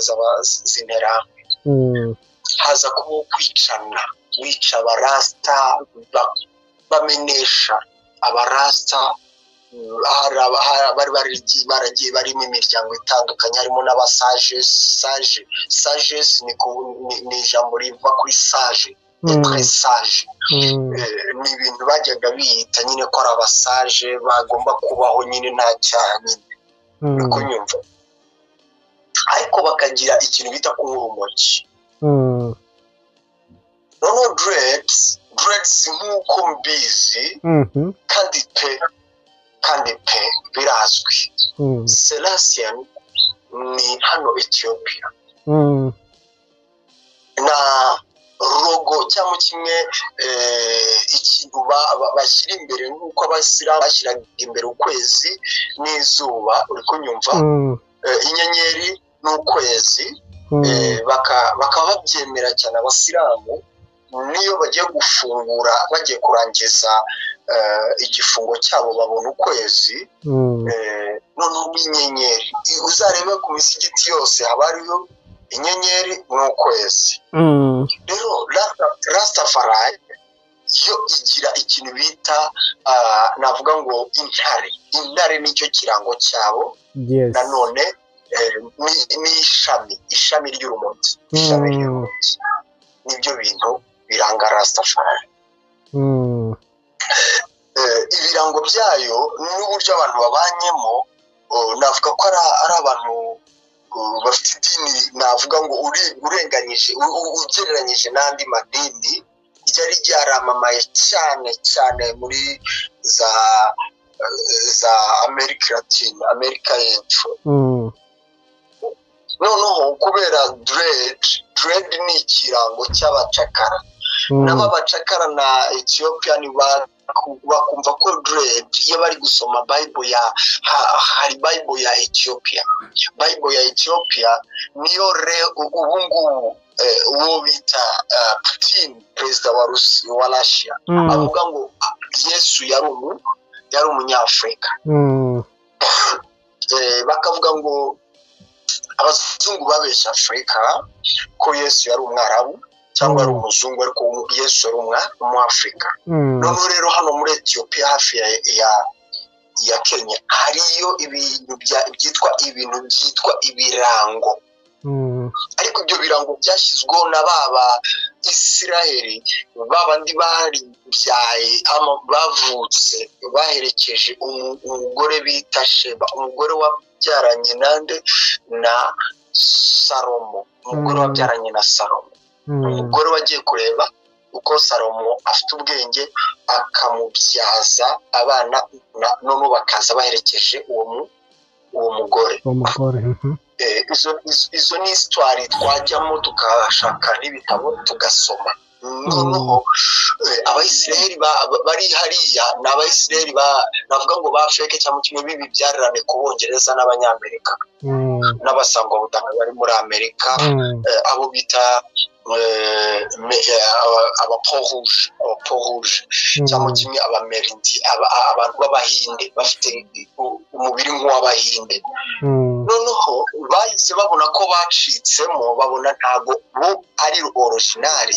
z'interahamwe. Haza kubaho kwicana, bica abarasta, bamenesha abarasta. Bari baragiye barimo imiryango itandukanye, harimo n'abasages. Sage, sages ni ijambo riva kuri sage, être sage. Ni ibintu bajyaga biyita nyine ko ari abasages, bagomba kubaho nyine nta cyaha nyine, uri kunyumva? Ariko bakagira ikintu bita kunywa urumogi. Noneho dreads, dreads nk'uko mbizi, kandi pe birazwi, Selassie ni hano Ethiopia na logo, cyangwa kimwe ikintu bashyira imbere nk'uko abasilamu bashyiraga imbere ukwezi n'izuba, uri kunyumva? Inyenyeri n'ukwezi. Bakaba babyemera cyane. Abasilamu niyo bagiye gufungura, bagiye kurangiza igifungo cyabo, babona ukwezi, noneho n'inyenyeri. Uzarebe ku misigiti yose haba hariho inyenyeri n'ukwezi. Rero Rastafari yo igira ikintu bita, navuga ngo intare. Intare nicyo kirango cyabo. Nanone ni ishami ry'urumogi, ishami ry'urumogi, nibyo bintu biranga Rastafari. Ibirango byayo n'uburyo abantu babanyemo, navuga ko ari abantu bafite idini, navuga ngo urenganyije, ugereranyije n'andi madini, ryari ryaramamaye cyane cyane muri za Amerika Latine, Amerika y'Epfo. Noneho kubera dread, dread ni ikirango cy'abacakara, n'ababacakara na Ethiopian bakumva ko dread, iyo bari gusoma Bible ya hari Bible ya Ethiopia. Bible ya Ethiopia niyo re ubu ngubu uwo bita Putin, perezida wa Rusi, wa Russia, avuga ngo Yesu yari umunyafurika. Bakavuga ngo abazungu babeshya Afurika ko Yesu yari umwarabu cyangwa yari umuzungu, ariko Yesu yari umuafurika. Noneho rero hano muri Etiyopiya, hafi ya Kenya, hariyo ibintu byitwa, ibintu byitwa ibirango. Ariko ibyo birango byashyizweho na baba Isiraheli, babandi baribyaye, bavutse baherekeje umugore bita Sheba, umugore wabyaranye nande? Na Salomo, umugore wabyaranye na Salomo, umugore wagiye kureba uko Salomo afite ubwenge, akamubyaza abana, noneho bakaza baherekeje uwo mugore. Uwo mugore. Izo ni histoire twajyamo, tukashaka n'ibitabo tugasoma. Noneho Abayisiraheli bari hariya ni Abayisiraheli navuga ngo ba fake, cyangwa kimwe b'ibibyarane ku Bongereza n'Abanyamerika n'abasangwabutaka bari muri Amerika, abo bita abapeaux rouges, abapeaux rouges, cyangwa kimwe abamerindi, abantu b'Abahinde bafite umubiri nk'uw'Abahinde. Noneho bahise babona ko bacitsemo, babona ntago bo ari original,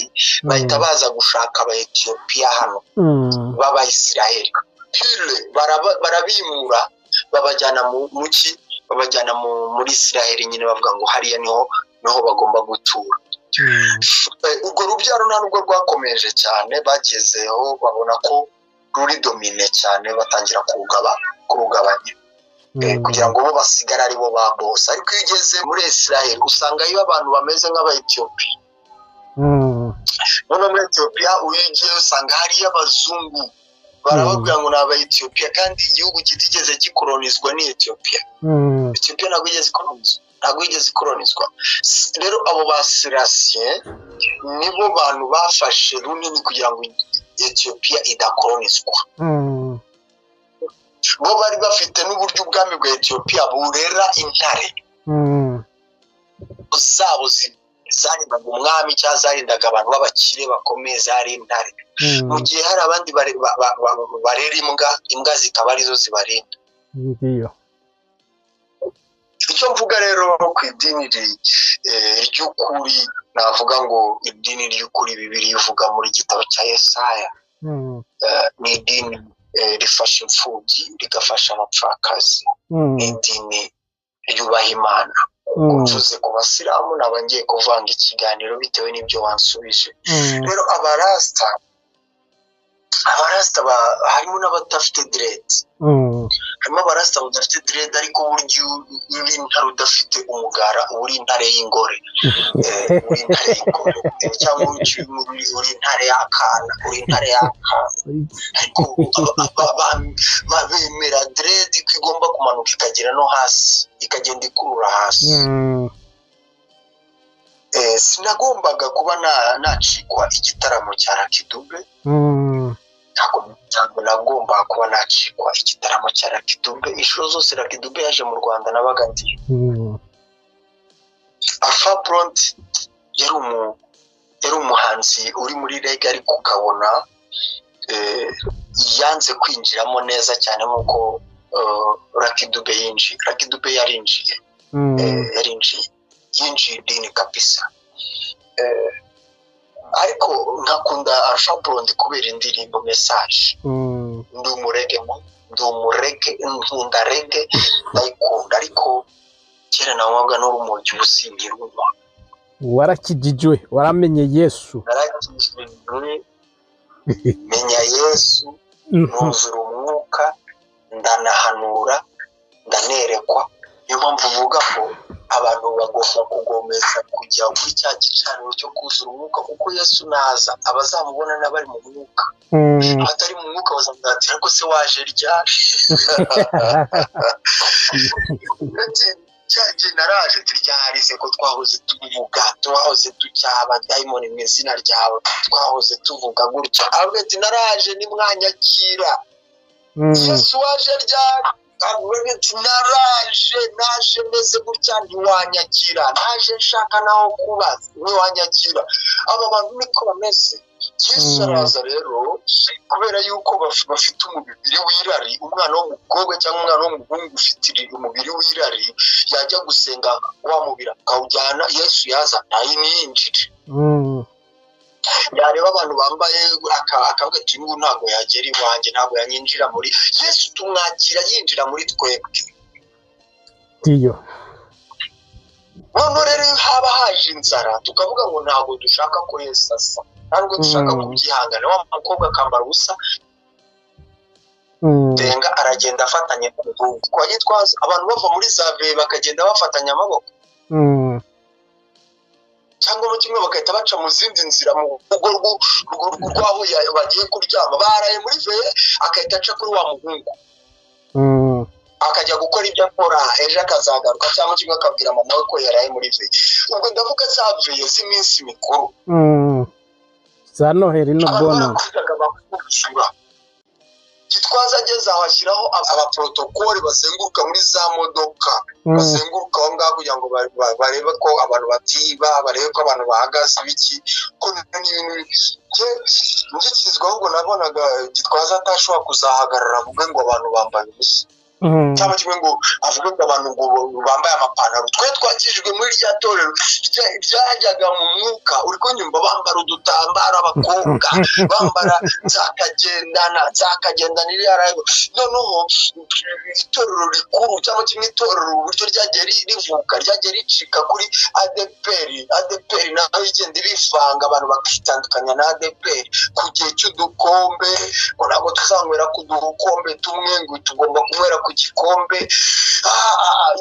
bahita baza gushaka aba Etiyopiya hano b'Abayisiraheli pure, barabimura, babajyana mu ki, babajyana muri Isiraheli nyine, bavuga ngo hariya niho bagomba gutura. Urwo rubyaro nta nubwo rwakomeje cyane, bagezeho babona ko ruri dominé cyane, batangira kurugabanya kugira ngo bo basigare ari bo ba boss. Ariko iyo ugeze muri Israel usanga iyo abantu bameze nk'aba Etiyopiya. Noneho muri Etiyopiya iyo ugiye usanga hariyo abazungu, barababwira ngo ni aba Etiyopiya, kandi igihugu kitigeze gikoronizwa ni Etiyopiya. Etiyopiya ntabwo igeze ikolonizwa. Ntabwo yigeze ikolonizwa. Rero abo ba Selassie nibo bantu bafashe runini kugira ngo Etiyopiya idakolonizwa. Bo bari bafite n'uburyo ubwami bwa Etiyopiya burera intare zabo zarindaga umwami cyangwa zarindaga abantu b'abakire bakomeye, zari intare. Mu gihe hari abandi barera imbwa, imbwa zikaba arizo zibarinda. Ndiyo. Icyo mvuga rero ku idini ry'ukuri, navuga ngo idini ry'ukuri Bibiliya ivuga muri gitabo cya Yesaya, ni idini rifasha imfubyi, rigafasha abapfakazi, ni idini ryubaha Imana. Mvuze ku basilamu naba ngiye kuvanga ikiganiro bitewe n'ibyo wansubije. Rero abarasita harimo n'abadafite direde, harimo abarasita badafite direde, ariko burya uri intare udafite umugara uba uri intare y'ingore, uri intare y'ingore, cyangwa uri intare y'akana, uri intare y'akana. Ariko bemera direde ko igomba kumanuka ikagera no hasi, ikagenda ikurura hasi. Sinagombaga kuba nacikwa igitaramo cya Lucky Dube. Ntabwo nagombaga kuba nacikwa igitaramo cya Lucky Dube. Inshuro zose Lucky Dube yaje mu Rwanda nabaga ndiyo. Alpha Blondy yari umuhanzi uri muri reggae, ariko ukabona yanze kwinjiramo neza cyane nk'uko Lucky Dube yinjiye. Lucky Dube yarinjiye, yinjiye idini kabisa. Ariko nkakunda Alpha Blondy kubera indirimbo Message. Ndi umurege, nkunda reggae, ndayikunda. Ariko kera nanywaga n'urumogi, ubu sinkirunywa. Warakijijwe, waramenye Yesu. Narakijijwe, menya Yesu, nuzura umwuka, ndanahanura, ndanerekwa. Niyo mpamvu uvuga ko abantu bagomba kugomeza kujya kuri cya gicaniro cyo kuzura umwuka, kuko Yesu naza abazamubona n'abari mu mwuka. Abatari mu mwuka bazavuga ati ariko se waje ryari? Cyagihe naraje turyarize ko twahoze tuvuga, twahoze tucyaba dayimoni mu izina ryawe, twahoze tuvuga gutya. Aravuga ati naraje nimwanyakira. Yesu waje ryari? Ati naraje, naje meze gutya ntiwanyakira, naje nshaka naho kuba ntiwanyakira. Aba bantu niko bameze. Yesu araza rero kubera yuko bafite umubiri w'irari. Umwana w'umukobwa cyangwa umwana w'umuhungu ufite umubiri w'irari yajya gusenga wa mubiri akawujyana, Yesu yaza ntayinjire. Yareba abantu bambaye akavuga ati uyu ntabwo yagera iwanjye, ntabwo yanyinjira muri Yesu. Tumwakira yinjira muri twebwe. Ndiyo. None rero haba haje inzara tukavuga ngo ntabwo dushaka ko Yesu asa, ntabwo dushaka kubyihangana. Wa mukobwa akambara ubusa, denga aragenda afatanye n'umuhungu kwa Gitwaza. Abantu bava muri za bakagenda bafatanya amaboko, cyangwa mu kimwe bagahita baca mu zindi nzira mu rugo rw'aho bagiye kuryama, baraye muri veye, agahita aca kuri wa muhungu akajya gukora ibyo akora, ejo akazagaruka, cyangwa kimwe akabwira mama we ko yaraye muri veye. Ubwo ndavuga za veye z'iminsi mikuru za Noheli no bona bakuzura. Gitwaza ageze aho ashyiraho abaprotokoli bazenguruka muri za modoka, bazenguruka aho ngaho kugira ngo barebe ko abantu batiba, barebe ko abantu bahagaze ibiki, ko n'ibintu ngikizwa. Ahubwo nabonaga Gitwaza atashobora kuzahagarara avuge ngo abantu bambaye ubusa, cyangwa kimwe ngo avuge ngo abantu ngo bambaye amapantaro. Twe twakijwe muri rya torero ryajyaga mu mwuka, uri kunyumva, bambara udutambaro abakobwa bambara nzakagendana iriya rayo. Noneho itorero rikuru cyangwa kimwe itorero uburyo ryagiye rivuka, ryagiye ricika kuri ADPR. ADPR nayo igenda ibivanga, abantu bakitandukanya na ADPR ku gihe cy'udukombe, ngo ntabwo tuzanywera ku dukombe tumwe, ngo tugomba kunywera ku gikombe.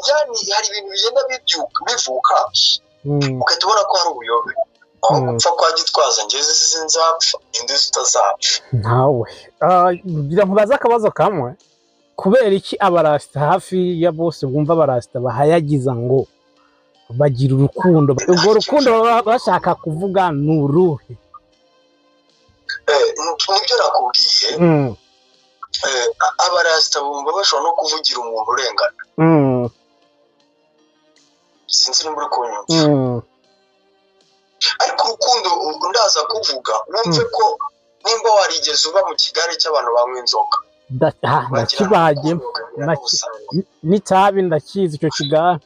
Yani hari ibintu bigenda bivuka, ugahita ubona ko hari ubuyobe. Aho gupfa kwa Gitwaza ngeze sinzapfa, indi zitazapfa. Ntawe ngira nkubaze akabazo kamwe. Kubera iki abarasita hafi ya bose bumva abarasita bahayagiza ngo Bagira urukundo. Urwo rukundo baba bashaka kuvuga ni uruhe? Nibyo nakubwiye. Abarasita bumva bashobora no kuvugira umuntu urengana. Sinzi nimba uri kunyumva. Ariko urukundo ndaza kuvuga, wumve ko nimba warigeze uba mu kigare cy'abantu banywa inzoga, ndakibagemo n'itabi, ndakizi icyo kigare.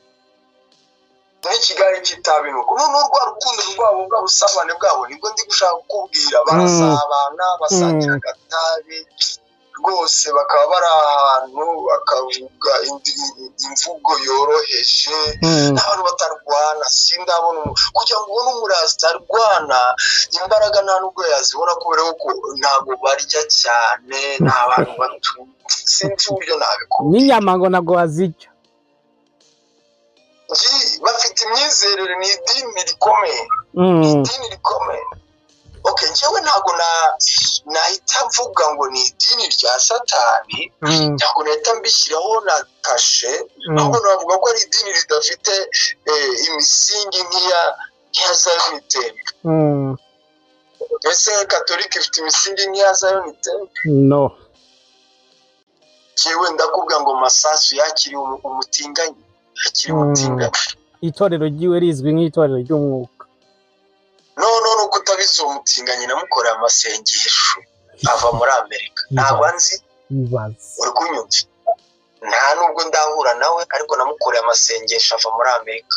N'ikigare cy'itabi nuko noneho rwa rukundo rwabo, bwa busabane bwabo, nibwo ndi gushaka kukubwira. Barasabana, basangira agatabi rwose, bakaba bari ahantu bakavuga imvugo yoroheje, n'abantu batarwana. Sindabona, kugira ngo ubone umurasita arwana, imbaraga nta nubwo yazibona, kubera ko ntabwo barya cyane, ni abantu batu, sinzi uburyo nabikora. N'inyama ngo ntabwo bazirya. Bafite imyizerere, ni idini rikomeye, ni idini rikomeye. Okay, njyewe ntabwo nahita mvuga ngo ni idini rya Satani, ntabwo nahita mbishyiraho na kashe, ahubwo navuga ko ari idini ridafite imisingi nk'iya Zion Temple. Ese Katolika ifite imisingi nk'iya Zion Temple? No. Njyewe ndakubwira ngo Masasu yakiriye umutinganyi, yakiriye umutinganyi. Itorero ryiwe rizwi nk'itorero ry'umwuka. No, no, nuko utabizi, uwo mutinganyi namukoreye amasengesho ava muri Amerika. Ntabwo anzi, uri kunyumva, nta nubwo ndahura nawe, ariko namukoreye amasengesho ava muri Amerika.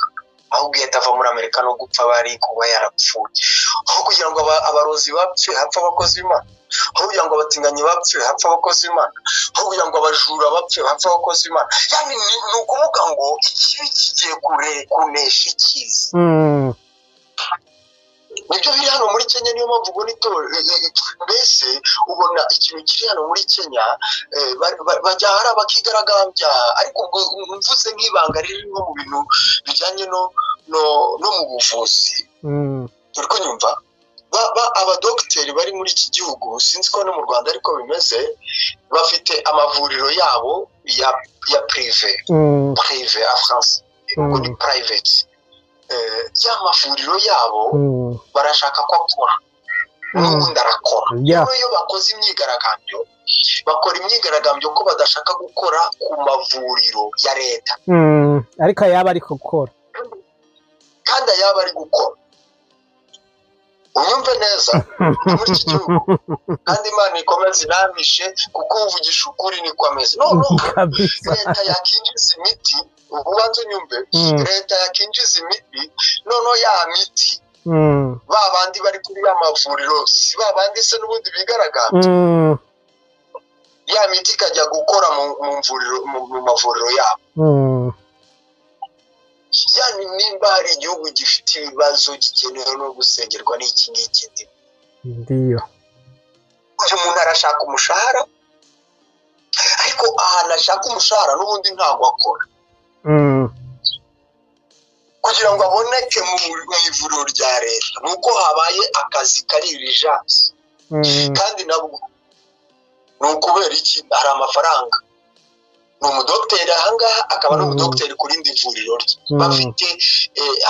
Ahubwo iyo atava muri Amerika no gupfa bari kuba yarapfuye. Aho kugira ngo abarozi bapfe, hapfa abakozi b'Imana. Aho kugira ngo abatinganyi bapfe, hapfa abakozi b'Imana. Aho kugira ngo abajura bapfe, hapfa abakozi b'Imana. Yani ni ukuvuga ngo ikibi kigiye kure kunesha icyiza. Nibyo biri hano muri Kenya. Niyo mpamvu ubona itorero, mbese ubona ikintu kiri hano muri Kenya, bajya hari abakigaragambya. Ariko ubwo mvuze nk'ibanga riri nko mu bintu bijyanye no mu buvuzi, uri kunyumva? Abadogiteri bari muri iki gihugu, sinzi ko no mu Rwanda ariko bimeze, bafite amavuriro yabo ya privé. Privé en France ubwo ni private. Ya mavuriro yabo barashaka ko akora, n'ubundi arakora. Rero iyo bakoze imyigaragambyo, bakora imyigaragambyo ko badashaka gukora ku mavuriro ya leta. Ariko ayaba ari gukora. Kandi ayaba ari gukora. Unyumve neza, muri iki gihugu, kandi Imana ikomeze inamishe, kuko uvugisha ukuri niko ameze. Noneho leta yakinjiza imiti, ubanza unyumve, leta yakinjiza imiti, noneho ya miti, ba bandi bari kuri ya mavuriro, si ba bandi se n'ubundi bigaragambya? Ya miti ikajya gukora mu mavuriro yabo. Yani nimba hari igihugu gifite ibibazo gikenewe no gusengerwa, n'iki ngiki. Ndiyo. Uyu muntu arashaka umushahara, ariko ahantu ashaka umushahara n'ubundi ntabwo akora. Kugira ngo aboneke mu ivuriro rya leta ni uko habaye akazi kari urgence. Kandi nabwo ni ukubera iki? Hari amafaranga. Ni umudogiteri ahangaha, akaba n'umudogiteri ku rindi vuriro rye. Bafite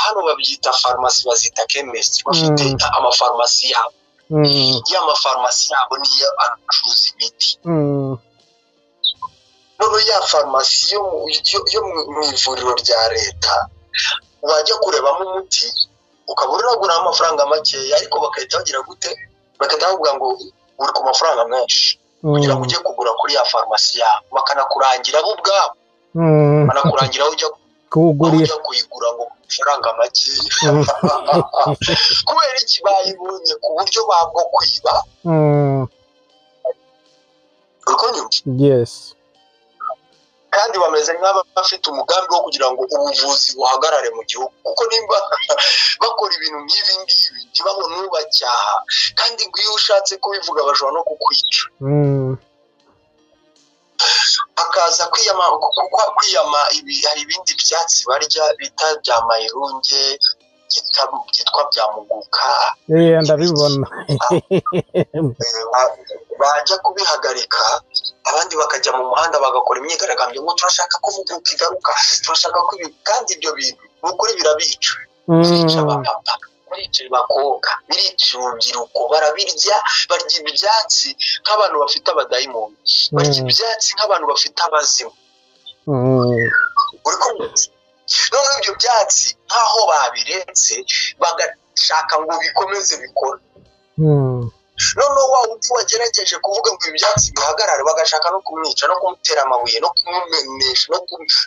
hano babyita farumasi, bazita chemist, bafite amafarumasi yabo. Ya mafarumasi yabo niyo acuruza imiti. Noneho ya farumasi yo mu ivuriro rya leta, wajya kurebamo umuti ukaba uragura amafaranga makeya, ariko bagahita bagira gute? Bagahita bavuga ngo uri ku mafaranga menshi, kugira ngo ujye kugura kuri ya farumasi yabo. Bakanakurangira bo ubwabo, banakurangira aho ujya kuwugurira, kuyigura ngo ku mafaranga makeya. Kubera iki? Bayibonye ku buryo babwo kwiba. Uri kunyumva? Yes. Kandi bameze nk'abafite umugambi wo kugira ngo ubuvuzi buhagarare mu gihugu, kuko nimba bakora ibintu nk'ibi ngibi ntibabone ubacyaha, kandi ngo iyo ushatse kubivuga bashobora no kukwica. Hakaza kwiyama, kwiyama ibi. Hari ibindi byatsi barya bita bya mayirunge, byitwa bya muguka. Ndabibona. Bajya kubihagarika, abandi bakajya mu muhanda bagakora imyigaragambyo ngo turashaka ko muguka igaruka, turashaka ko ibi. Kandi ibyo bintu Ni ukuri birabica, birica abapapa, birica abakobwa, birica urubyiruko, barabirya, barya ibyatsi nk'abantu bafite abadayimoni, barya ibyatsi nk'abantu bafite abazimu. Uri kumva? Noneho ibyo byatsi nk'aho babiretse bagashaka ngo bikomeze bikore. Noneho wa wundi wagerageje kuvuga ngo ibi byatsi bihagarare, bagashaka no kumwica, no kumutera amabuye, no kumumenesha,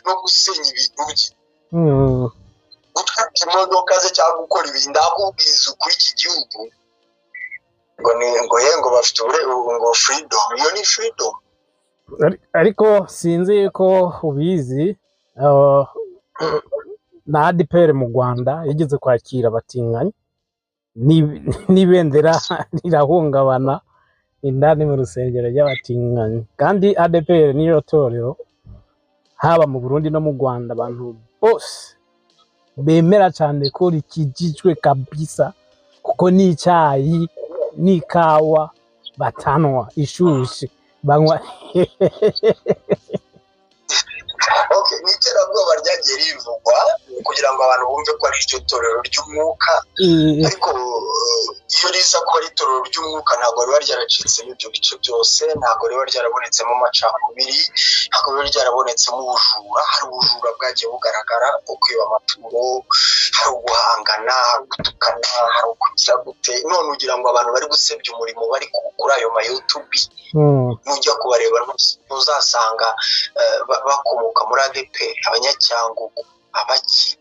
no gusenya ibintu bye, gutwika imodoka ze cyangwa gukora ibintu. Ndakubwiza ukuri, iki gihugu ngo ni ngo ye ngo bafite ngo freedom, iyo ni freedom. Ariko sinzi ko ubizi, na ADEPR mu Rwanda yigeze kwakira abatinganyi, n'ibendera rirahungabana indani mu rusengero ry'abatinganyi. Kandi ADEPR niyo torero haba mu Burundi no mu Rwanda abantu bose bemera cyane ko rikijijwe kabisa, kuko n'icyayi n'ikawa batanwa ishushe, banywa. Okay, ni iterabwoba ryagiye rivugwa kugira ngo abantu bumve ko ari iryo torero ry'umwuka, ariko iyo riza kuba ari itorero ry'umwuka ntabwo riba ryaracitsemo ibyo bice byose, ntabwo riba ryarabonetsemo amacakubiri, ntabwo riba ryarabonetsemo ubujura. Hari ubujura bwagiye bugaragara bwo kwiba amaturo, hari uguhangana, hari ugutukana, hari ukugira gute. None ugira ngo abantu bari gusebya umurimo bari kuri ayo ma YouTube, nujya kubareba ntuzasanga bakomoka muri ADEPR, abanyacyangugu, abaki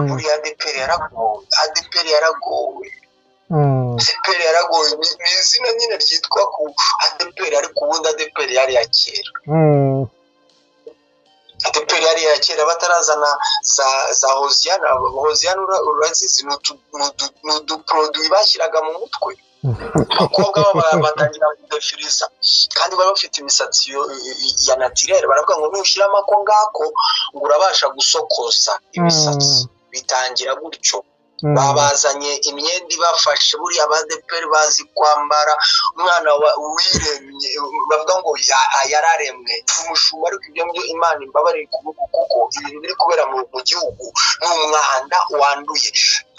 muri ADEPR yaragowe, ADEPR yaragowe, ADEPR yaragowe. Ni izina nyine ryitwa ku ADEPR, ariko ubundi ADEPR yari iya kera. ADEPR yari iya kera batarazana za Hoziyana. Hoziyana urazizi, ni uduproduit bashyiraga mu mutwe abakobwa batangira kudefiriza, kandi bari bafite imisatsi ya naturelle. Baravuga ngo nushyiramo ako ngako ngo urabasha gusokoza imisatsi, bitangira gutyo. Babazanye imyenda ibafashe, buriya abadeperi bazi kwambara. Umwana wiremye bavuga ngo yararemwe umushumba, ariko ibyo ngibyo Imana imbabarire kuvuga, kuko ibintu biri kubera mu gihugu ni umwanda wanduye.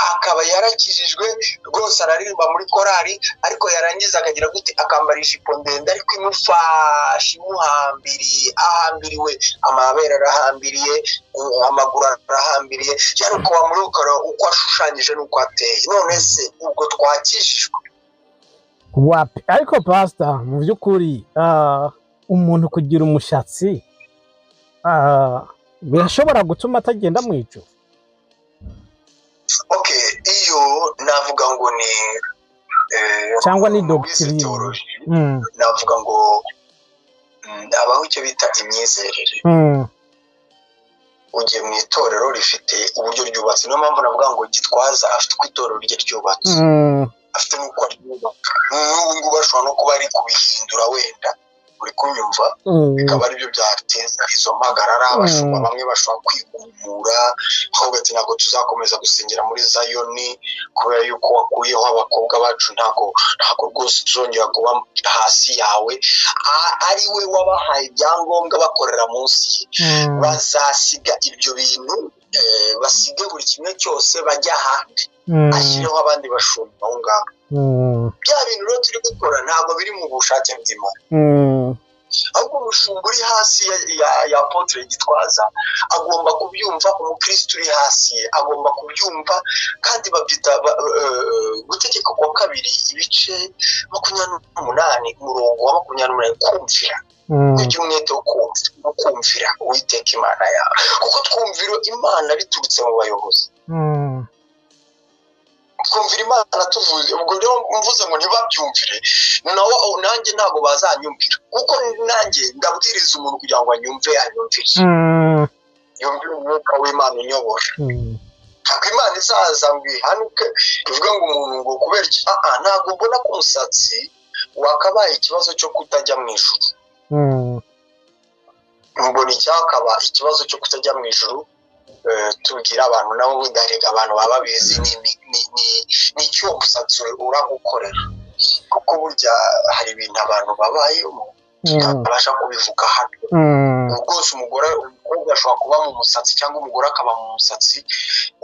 Akaba yarakijijwe rwose, araririmba muri korari, ariko yarangiza akagira gute, akambara ijipo ndende ariko imufashe, imuhambiriye, ahambiriwe, amabere arahambiriye, amaguru arahambiriye, cyane uko wamurukara uko ashushanyije n'uko ateye. None se ubwo twakijijwe wapi? Ariko pastor, mu by'ukuri umuntu kugira umushatsi birashobora gutuma atagenda mu ijuru? Okay, iyo navuga ngo ni cyangwa ni wize doctrine. theology, navuga ngo habaho icyo bita imyizerere. Ugiye mu itorero rifite uburyo ryubatse, niyo mpamvu navuga ngo Gitwaza afite uko itorero rye ryubatse, afite n'uko aryubaka. N'ubu ngubu ashobora no kuba ari kubihindura wenda, uri kunyumva, bikaba aribyo byateza izo mpagarara. Abashumba bamwe bashobora kwigumura, ahubwo ati ntabwo tuzakomeza gusengera muri Zayoni kubera yuko wakuyeho abakobwa bacu, ntabwo rwose tuzongera kuba hasi yawe. Ari we wabahaye ibyangombwa bakorera munsi ye, bazasiga ibyo bintu, basige buri kimwe cyose bajya ahandi, ashyireho abandi bashumba aho ngaho. Bya bintu rero turi gukora ntabwo biri mu bushake bw'Imana, ahubwo umushumba uri hasi ya Apotre Gitwaza agomba kubyumva, umukristo uri hasi ye agomba kubyumva. Kandi babyita Gutegeka kwa Kabiri ibice 28, umurongo wa 28, kumvira. Ujye umwete wo kumvira Uwiteka Imana yawe, kuko twumvira Imana biturutse mu bayobozi, twumvira Imana tuvuze. Ubwo rero mvuze ngo ntibabyumvire, nawe nanjye ntabwo bazanyumvira, kuko nanjye ndabwiriza umuntu kugira ngo anyumve, anyumvire, yumvire umwuka w'Imana unyobora. Ntabwo Imana izaza ngo ihanuke ivuge ngo umuntu ngo kubera iki. Ntabwo mbona ko umusatsi wakabaye ikibazo cyo kutajya mu ijuru. Mbona icyakaba ikibazo cyo kutajya mu ijuru, tubwira abantu nabo bundi abantu baba babizi ni icyo uwo musatsi uragukorera, kuko burya hari ibintu abantu babayemo. Tutabasha kubivuga hano. Rwose umugore, umukobwa ashobora kuba mu musatsi cyangwa umugore akaba mu musatsi,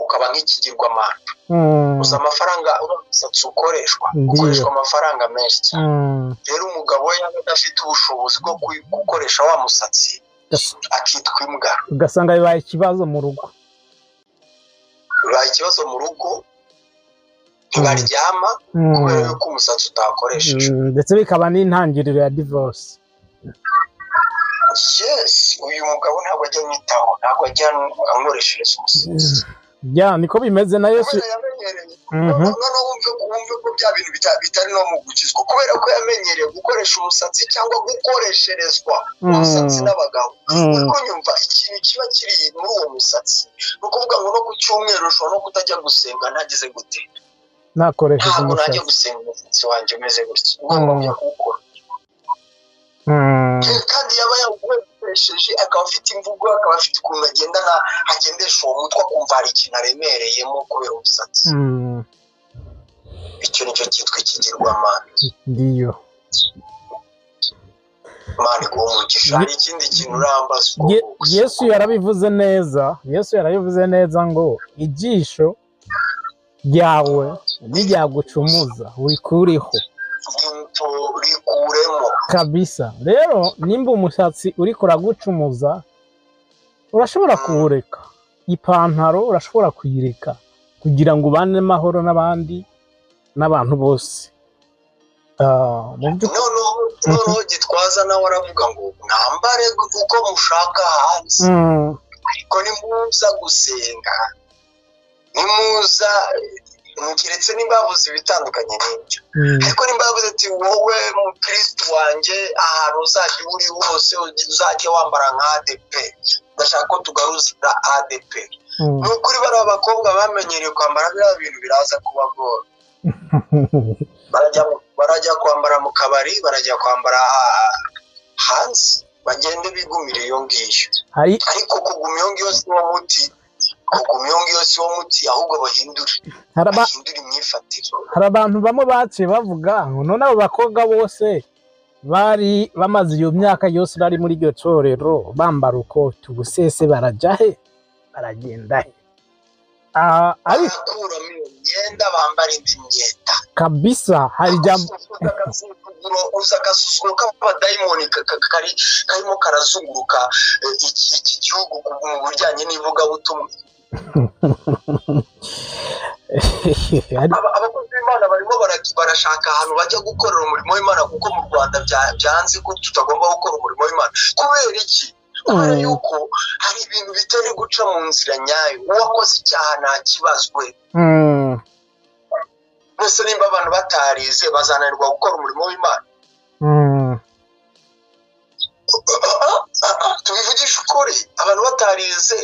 ukaba nk'ikigirwamana. Gusa amafaranga uriya musatsi ukoreshwa, ukoreshwa amafaranga menshi cyane. Rero umugabo we yaba adafite ubushobozi bwo gukoresha wa musatsi, akitwa imbwa. Ugasanga bibaye ikibazo mu rugo. Bibaye ikibazo mu rugo, ntibaryama kubera yuko umusatsi utakoresheje. Ndetse bikaba n'intangiriro ya divorce. Yes, uyu mugabo ntabwo ajya anyitaho, ntabwo ajya ankoreshereza umusatsi. Ya, niko bimeze na Yesu. Kubera yamenyereye. Noneho wumve ko bya bintu bitari no mu gukizwa, kubera ko yamenyereye gukoresha umusatsi cyangwa gukoresherezwa umusatsi n'abagabo. Ariko nyumva ikintu kiba kiri muri uwo musatsi, ni ukuvuga ngo no ku cyumweru ushobora no kutajya gusenga ntagize gute, nakoresheje ntabwo najya umusatsi. gusenga umusatsi wanjye umeze gutya, ugomba kujya kuwukora. Kandi yaba yawukoresheje akaba afite imvugo, akaba afite ukuntu agendana, agendesha uwo mutwe, akumva hari ikintu aremereyemo kubera umusatsi. Icyo nicyo cyitwa ikigirwamana. Ndiyo. Imana iguhe umugisha. Hari ikindi kintu urambaza? Yesu yarabivuze neza, Yesu yarabivuze neza ngo ijisho ryawe niryagucumuza urikuriho. Rikuremo kabisa. Rero nimba umushatsi uriko uragucumuza, urashobora kuwureka, ipantaro urashobora kuyireka kugira ngo ubane amahoro n'abandi n'abantu bose. Mu by'ukuri Noneho Gitwaza nawe aravuga ngo mwambare uko mushaka hanze, ariko nimuza gusenga, nimuza, keretse nimba yavuze ibitandukanye n'ibyo, ariko nimba yavuze ati wowe mukristo wanjye, ahantu uzajya uri hose uzajya wambara nka ADP, ndashaka ko tugaruza ADP. Ni ukuri bariya bakobwa bamenyereye kwambara biriya bintu biraza kubagora. Barajya kwambara mu kabari, barajya kwambara hanze, bagende bigumire iyo ngiyo. Ariko kuguma iyo ngiyo si wo muti, kuguma iyo ngiyo si wo muti, ahubwo bahindure imyifatire. Hari abantu bamwe baciye bavuga ngo none abo bakobwa bose bari bamaze iyo myaka yose bari muri iryo torero bambara uko tubusese, barajya he, baragenda he? Ariko barakuramo iyo myenda, bambara indi myenda kabisa. Hari ijambo uza agasuzuguro k'abadayimoni karimo karazunguruka iki gihugu mu bijyanye n'ivugabutumwa. Abakozi b'Imana barimo barashaka ahantu bajya gukorera umurimo w'Imana, kuko mu Rwanda byanze ko tutagomba gukora umurimo w'Imana. Kubera iki? Kubera yuko hari ibintu bitari guca mu nzira nyayo. Uwakoze icyaha ntakibazwe. Mbese nimba abantu batarize bazananirwa gukora umurimo w'Imana? Tubivugishe ukuri, abantu batarize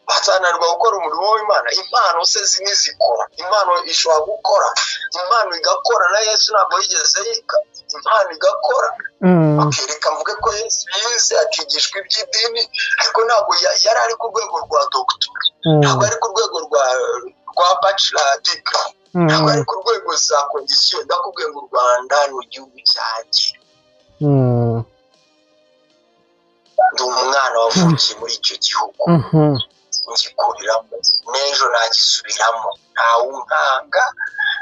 bazananirwa gukora umurimo w'Imana. Impano se ntizikora, impano ishobora gukora, impano igakora. Na Yesu ntabwo yigeze yiga, impano igakora. Reka mvuge ko Yesu yize akigishwa iby'idini, ariko ntabwo yari ari ku rwego rwa doctor, ntabwo ari ku rwego rwa bachelor degree, ntabwo ari ku rwego za condition. Ndakubwiye ngo u Rwanda ni igihugu cyanjye, ndi umwana wavukiye muri icyo gihugu, ngikuriramo, n'ejo nagisubiramo. Ntawunkanga,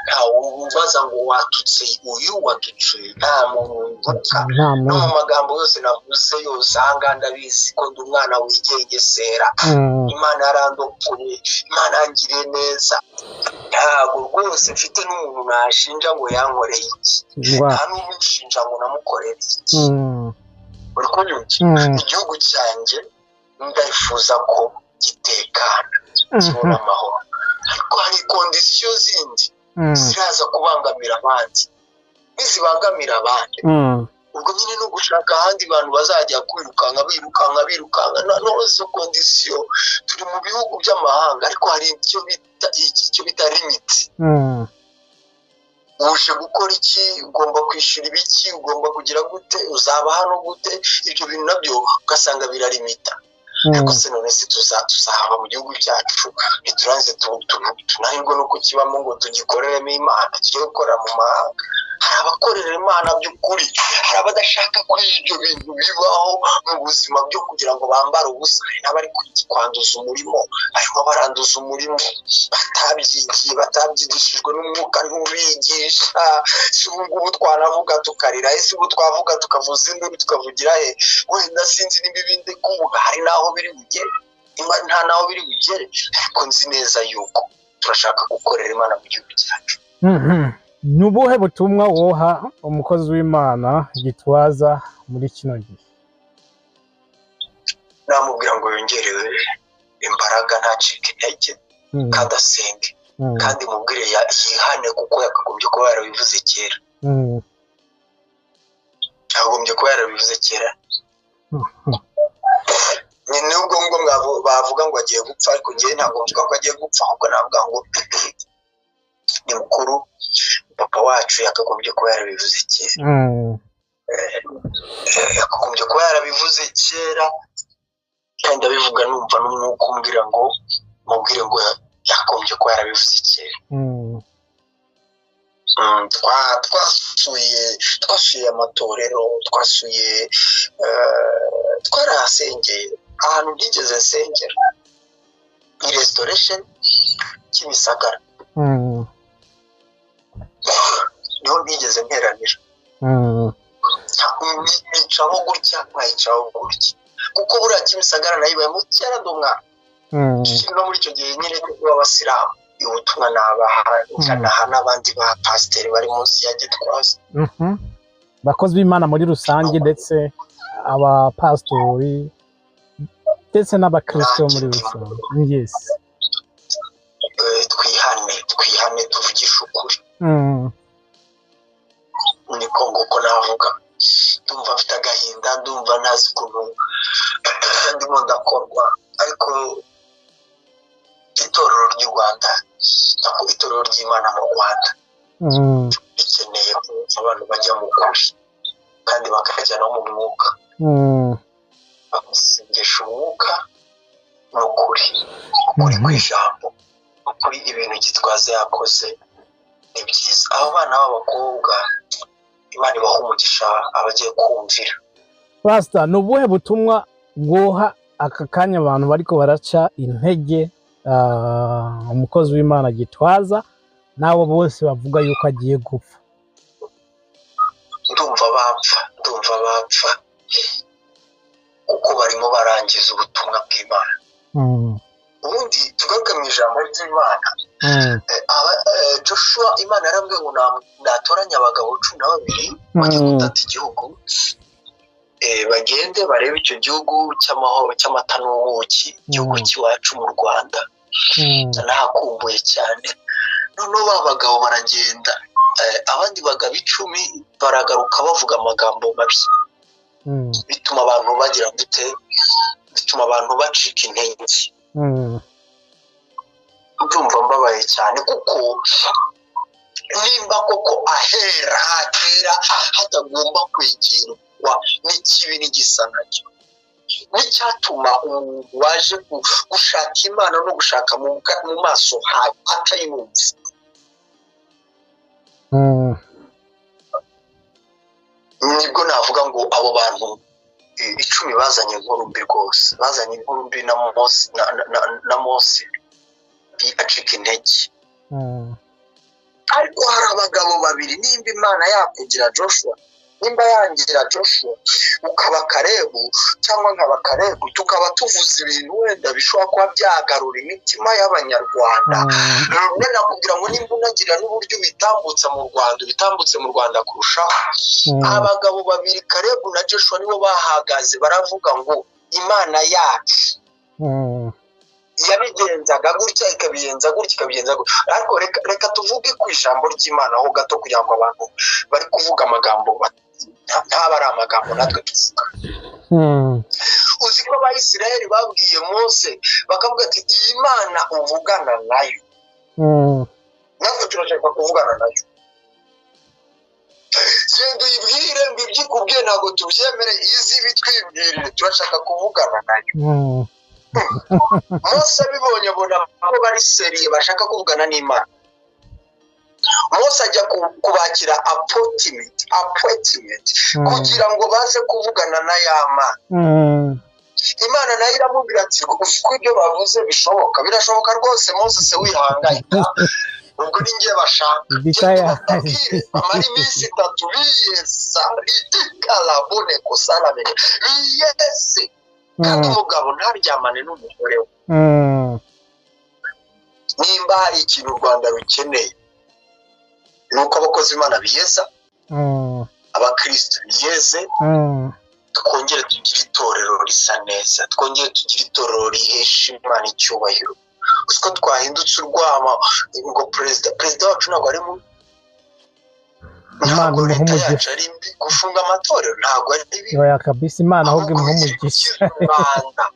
ntawubaza ngo watutse uyu, watutse uyu, nta muntu mvuka. No mu magambo yose navuze yose ahangaha ndabizi ko ndi umwana wigengesera. Imana yarandokoye, Imana yangiriye neza. Ntabwo rwose mfite n'umuntu nashinja ngo yankoreye iki, nta n'unshinja ngo namukoreye iki. Uri kunyumva? Igihugu cyanjye ndayifuza ko gitekana, kibona amahoro, ariko hari kondisiyo zindi ziraza kubangamira abandi. Nizibangamira abandi, ubwo nyine no gushaka ahandi bantu bazajya kwirukanka birukanka birukanka. Noneho izo kondisiyo, turi mu bihugu by'amahanga, ariko hari icyo bita limiti. Uje gukora iki? Ugomba kwishyura ibiki? Ugomba kugira gute? Uzaba hano gute? Ibyo bintu nabyo ugasanga birarimita. Ariko se none se tuzahaba mu gihugu cyacu, ntiturangize tunanirwe no kukibamo ngo tugikoreremo Imana, tujye gukorera mu mahanga? Hari abakorera Imana by'ukuri, hari abadashaka ko ibyo bintu bibaho mu buzima byo kugira ngo bambare ubusa. Hari n'abari kwanduza umurimo, barimo baranduza umurimo batabyigiye, batabyigishijwe n'umwuka ntubigisha. Si ubu ngubu twanavuga tukarira, ese ubu twavuga tukavuza induru tukavugira he? Wenda sinzi niba ibindi kuvuga hari n'aho biri bugere, nta n'aho biri bugere, ariko nzi neza yuko turashaka gukorera Imana mu gihugu cyacu. Ni ubuhe butumwa woha umukozi w'Imana Gitwaza muri kino gihe? Namubwira ngo yongerewe imbaraga, ntacike intege, kandi asenge, kandi mubwire yihane, kuko yakagombye kuba yarabivuze kera. Yakagombye kuba yarabivuze kera. Nubwo ngo bavuga ngo agiye gupfa, ariko njyewe ntabwo mvuga ko agiye gupfa, ahubwo navuga ngo ni mukuru, papa wacu yakagombye kuba yarabivuze kera. Yakagombye kuba yarabivuze kera, kandi abivuga numva n'umwuka umbwira ngo mubwire ngo yakagombye kuba yarabivuze kera. Twasuye amatorero, twasuye, twarahasengeye ahantu ntigeze nsengera, ni Restoration Kimisagara, niho ntigeze nteranira. Nicaho gutya nkayicaho gutya, kuko buriya Kimisagara nayibayemo kera ndi umwana. No muri icyo gihe nyine b'abasilamu, ubutumwa nabaha nkanaha n'abandi ba pasiteri bari munsi ya Gitwaza, bakozi b'Imana muri rusange, ndetse abapasitori ndetse n'abakristo muri rusange. Yes. Twihane, tuvugishe ukuri. Niko nguko navuga. Ndumva mfite agahinda, ndumva ntazi ukuntu ndimo ndakorwa, ariko itorero ry'u Rwanda, itorero ry'Imana mu Rwanda rikeneye ko abantu bajya mu kuri, kandi bakajya no mu mwuka, bagasengesha umwuka n'ukuri, ukuri kw'ijambo, ukuri. Ibintu Gitwaza yakoze ni byiza. Abo bana b'abakobwa Imana ibaha umugisha, abagiye kumvira. Pastor, ni ubuhe butumwa bwoha aka kanya abantu bariko baraca intege umukozi w'Imana Gitwaza, n'abo bose bavuga yuko agiye gupfa? Ndumva bapfa, kuko barimo barangiza ubutumwa bw'Imana. Ubundi tugaruke mu ijambo ry'Imana. Joshua, Imana yarambwiye ngo natoranye abagabo 12 bajye gutata igihugu, bagende barebe icyo gihugu cy'amahoro, cy'amata n'ubuki, igihugu cy'iwacu mu Rwanda. Nahakumbuye cyane. Noneho ba bagabo baragenda, abandi bagabo 10 baragaruka bavuga amagambo mabi, bituma abantu bagira gute, bituma abantu bacika intege. Ndumva mbabaye cyane, kuko nimba koko ahera hatera hatagomba kwegerwa n'ikibi n'igisa nacyo, n'icyatuma umuntu waje gushaka Imana no gushaka mu maso hawe atayumva. Nibwo navuga ngo abo bantu 10 bazanye inkuru mbi rwose, bazanye inkuru mbi na Mose acika intege. Ariko hari abagabo babiri, nimba Imana yakugira Joshua, nimba yangira Joshua, ukaba Kalebu cyangwa nkaba Kalebu, tukaba tuvuze ibintu wenda bishobora kuba byagarura imitima y'Abanyarwanda. None nakubwira ngo nimba unagira n'uburyo bitambutse mu Rwanda, bitambutse mu Rwanda kurushaho. Abagabo babiri Kalebu na Joshua nibo bahagaze baravuga ngo Imana yacu yabigenzaga gutya, ikabigenza gutya, ikabigenza gutya. Ariko reka tuvuge ku ijambo ry'Imana ho gato, kugira ngo abantu bari kuvuga amagambo ntaba ari amagambo natwe tuvuga. Uzi ko Abayisiraheli babwiye Mose bakavuga ati iyi Mana uvugana nayo, natwe turashaka kuvugana nayo, genda uyibwire ngo ibyo ikubwiye ntabwo tubyemere, izi ibitwibwirire, turashaka kuvugana nayo. Mose abibonye abona ko bari seriye bashaka kuvugana n'Imana. Mose ajya kubakira appointment kugira ngo baze kuvugana na ya Mana. Imana nayo iramubwira ati uko ibyo bavuze bishoboka, birashoboka rwose Mose se wihangayika, ubwo ni ngiye bashaka bamara iminsi 3 biyesa ridikalabone kusalabene biyese, kandi umugabo ntaryamane n'umugore we. Nimba hari ikintu u Rwanda rukeneye ni uko abakozi Imana biyeza, abakristo biyeze, twongere tugire itorero risa neza, twongere tugire itorero rihesha Imana icyubahiro. Uko twahindutse urwama ngo perezida wacu ntabwo ari mubi, ntabwo leta yacu ari mbi, gufunga amatorero ntabwo ari bibi. Oya kabisa, Imana ahubwo imuhe umugisha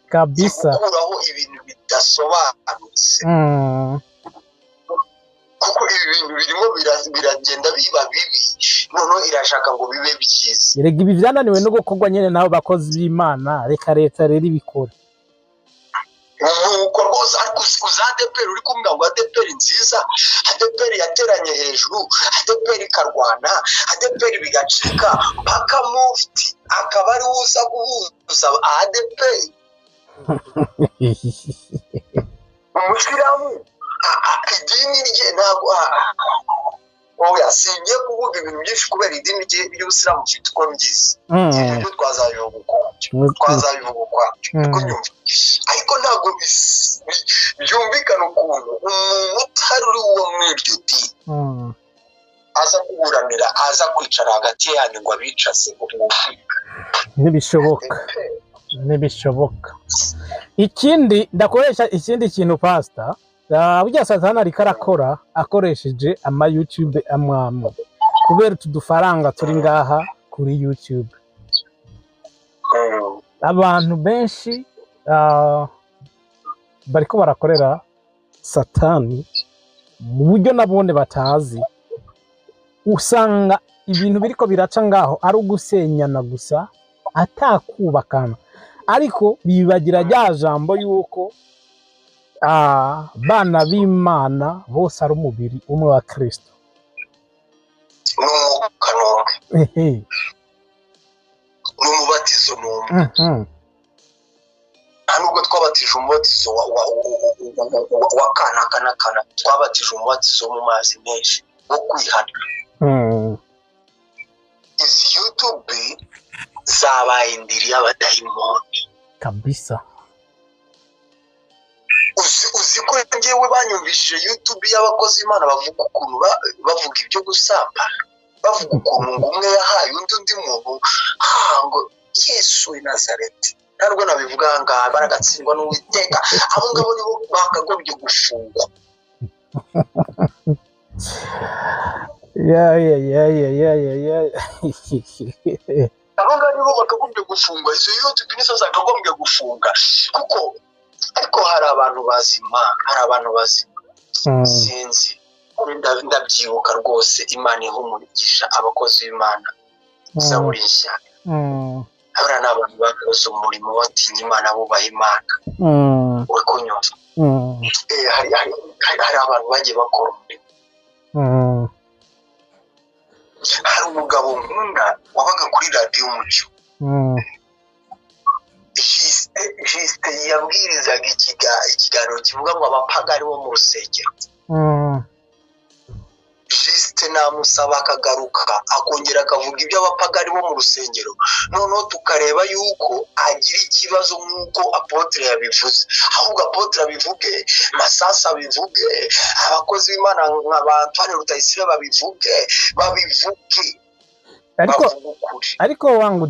kabisa, gukuraho ibintu bidasobanutse, kuko ibi bintu birimo biragenda biba bibi, noneho irashaka ngo bibe byiza. Erega ibi byananiwe no gukorwa nyine nabo bakozi b'Imana, reka leta rero ibikora. Nuko rwose, ariko uza ADEPR uri kumbwira ngo ADEPR nziza, ADEPR yateranye hejuru, ADEPR ikarwana, ADEPR bigacika mpaka mufti akaba ari uza guhuza ADEPR. Umusilamu idini rye ntabwo oya, singiye kuvuga ibintu byinshi kubera idini rye ry'ubusilamu mfite uko mbyize, ibyo twazabivuga ukwabyo, ariko ntabwo byumvikana ukuntu umuntu utari uri uwo muri iryo dini aza kuburanira, aza kwicara hagati yanyu ngo abicaze umwumvikane. Ntibishoboka, ntibishoboka. Ikindi ndakoresha ikindi kintu pastor, burya Satani ariko arakora akoresheje ama YouTube amwamwe, kubera utu dufaranga turi ngaha kuri YouTube. Abantu benshi bariko barakorera Satani mu buryo nabone batazi. Usanga ibintu biriko biraca ngaho ari ugusenyana gusa, atakubakana, ariko bibagira rya jambo yuko bana b'Imana bose ari umubiri umwe wa Kristo, n'umwuka n'umwe, n'umubatizo n'umwe. Nta nubwo twabatije umubatizo wa kanaka na kanaka, twabatije umubatizo mu mazi menshi wo kwihana. Izi YouTube zabaye indiri y'abadayimoni kabisa. Uzi ko ngewe banyumvishije YouTube y'abakozi Imana bavuga ukuntu bavuga ibyo gusambana, bavuga ukuntu ngo umwe yahaye undi muntu, ngo Yesu w'i Nazareti. Ntabwo nabivuga ngaha, baragatsindwa n'Uwiteka. Abo ngabo nibo bakagombye gufungwa. Abo ngabo nibo bakagombye gufungwa. Izo YouTube nizo zakagombye gufunga, kuko ariko hari abantu bazima, hari abantu bazima. Sinzi, ndabyibuka rwose. Imana iha umugisha abakozi b'Imana zaburi nshya. Abana ni abantu bakoze umurimo batinya Imana, bubaha Imana. Uri kunyumva? Hari abantu bagiye bakora umurimo. Hari umugabo nkunda wabaga kuri radiyo Umucyo. Jisite yabwirizaga ikiganiro kivuga ngo abapagani bo mu rusengero. Jisite namusaba akagaruka akongera akavuga ibyo abapagani bo mu rusengero, noneho tukareba yuko agira ikibazo nk'uko apotre yabivuze. Ahubwo apotre abivuge, Masasa abivuge, abakozi b'Imana nka ba Antoine Rutayisire babivuge. Ariko wangu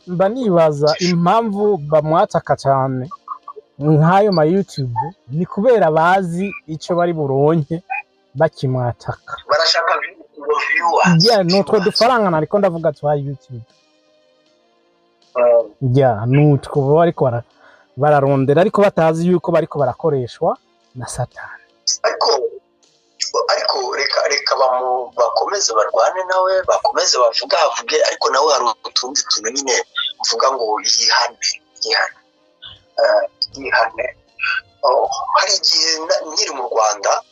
mba nibaza impamvu bamwataka cyane nk'ayo ma YouTube, ni kubera bazi icyo bari buronke bakimwataka, barashaka viewers. Yeah, nutwo dufaranga nariko ndavuga twa YouTube. Yeah, nutwo bariko bararondera, ariko batazi yuko bariko barakoreshwa na Satani. Ariko reka bakomeze barwane nawe, bakomeze bavuga havuge, ariko nawe hari utundi tuntu nyine mvuga ngo yihane. Hari igihe nkiri mu Rwanda,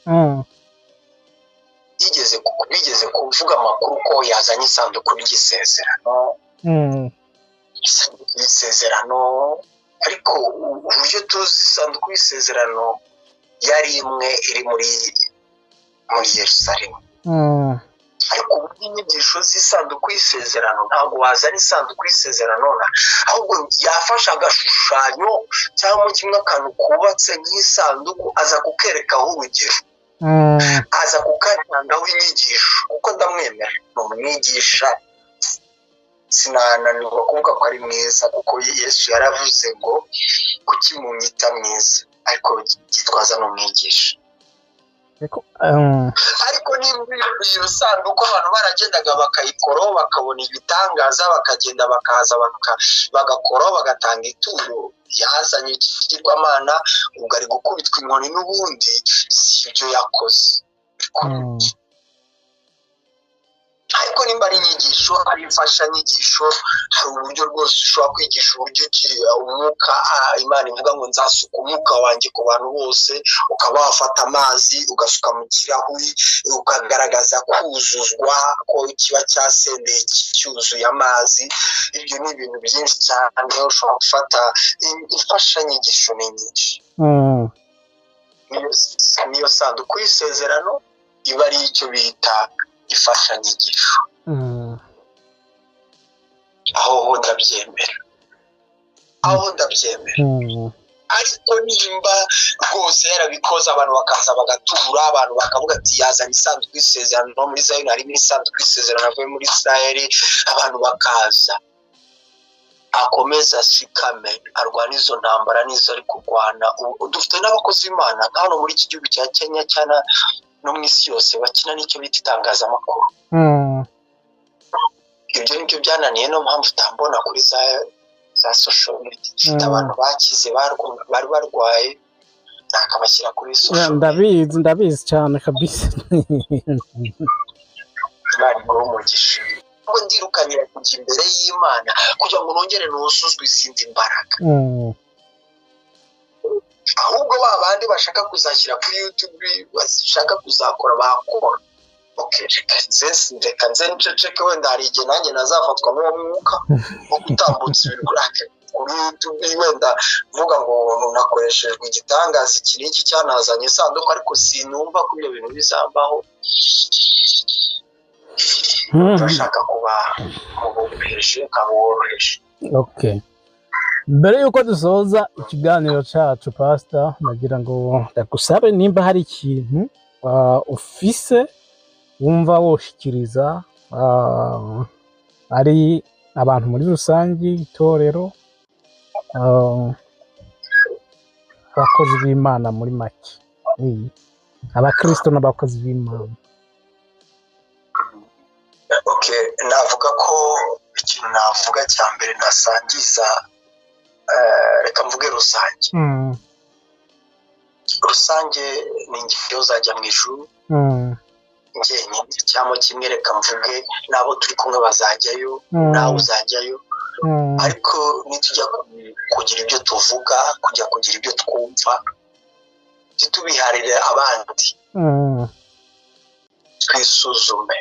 Yigeze bigeze kuvuga amakuru ko yazanye isanduku ry'isezerano, isanduku y'isezerano. Ariko uburyo tuzi isanduku y'isezerano yari imwe iri muri Yerusalemu. Ariko uburyo inyigisho z'isanduku y'isezerano, ntabwo wazana isanduku y'isezerano, ahubwo yafashe agashushanyo cyangwa kimwe akantu kubatse nk'isanduku, aza kukerekaho urugero, aza kukatangaho inyigisho, kuko ndamwemera ni umwigisha, sinananirwa kuvuga ko ari mwiza, kuko Yesu yaravuze ngo kuki munyita mwiza, ariko Gitwaza ni umwigisha. Ariko nimba iyo sanduku abantu baragendaga bakayikoraho bakabona ibitangaza, bakagenda bakaza bagakoraho bagatanga ituro, yazanye ikigirwamana, ubwo ari gukubitwa inkoni n'ubundi si ibyo yakoze. Ariko nimba ari inyigisho, ari imfashanyigisho, hari uburyo rwose ushobora kwigisha uburyo ki umwuka, Imana ivuga ngo nzasuka umwuka wanjye ku bantu bose, ukaba wafata amazi ugasuka mu kirahuri, ukagaragaza kuzuzwa ko kiba cyasendeye cyuzuye amazi. Ibyo ni ibintu byinshi cyane ushobora gufata. Imfashanyigisho ni nyinshi. Niyo sanduku y'isezerano iba ari icyo bita imfashanyigisho. Aho ho ndabyemera, aho ndabyemera. Ariko nimba rwose yarabikoze, abantu bakaza bagatura, abantu bakavuga ati yazanye isanduku y'isezerano muri Zayoni, harimo isanduku y'isezerano avuye muri Israeli, abantu bakaza, akomeza ashikame, arwana izo ntambara n'izo ari kurwana. Dufite n'abakozi b'Imana nka hano muri iki gihugu cya Kenya cyana no mu isi yose bakina n'icyo bita itangazamakuru. Ibyo nibyo byananiye, no mpamvu utambona kuri za social media. Mfite abantu bakize bari barwaye, nakabashyira kuri social media. Ndabizi cyane kabisa. Imana iguhe umugisha. Ubwo ndirukanira kujya imbere y'Imana kugira ngo nongere nuzuzwe izindi mbaraga. Ahubwo ba bandi bashaka kuzashyira kuri YouTube, bashaka kuzakora bakora. Okay, reka nze nceceke, wenda hari igihe nanjye nazafatwa n'uwo mwuka wo gutambutsa ibintu kuri YouTube, wenda mvuga ngo nakoreshejwe igitangaza iki n'iki cyanazanye isanduku, ariko sinumva ko ibyo bintu bizambaho. Ndashaka kuba muboroheje, ukaba woroheje. Okay. Mbere yuko dusoza ikiganiro cyacu, Pastor, nagira ngo ndagusabe nimba hari ikintu ufise wumva woshikiriza ari abantu muri rusange, itorero, abakozi b'Imana muri make, abakristo n'abakozi b'Imana. Okay, navuga ko ikintu navuga cya mbere nasangiza, reka mvuge rusange. Rusange ni ingeyo uzajya mu ijuru njyenyine, cyangwa kimwe reka mvuge n'abo turi kumwe bazajyayo, nawe uzajyayo. Ariko nitujya kugira ibyo tuvuga, kujya kugira ibyo twumva, ntitubiharire abandi, twisuzume.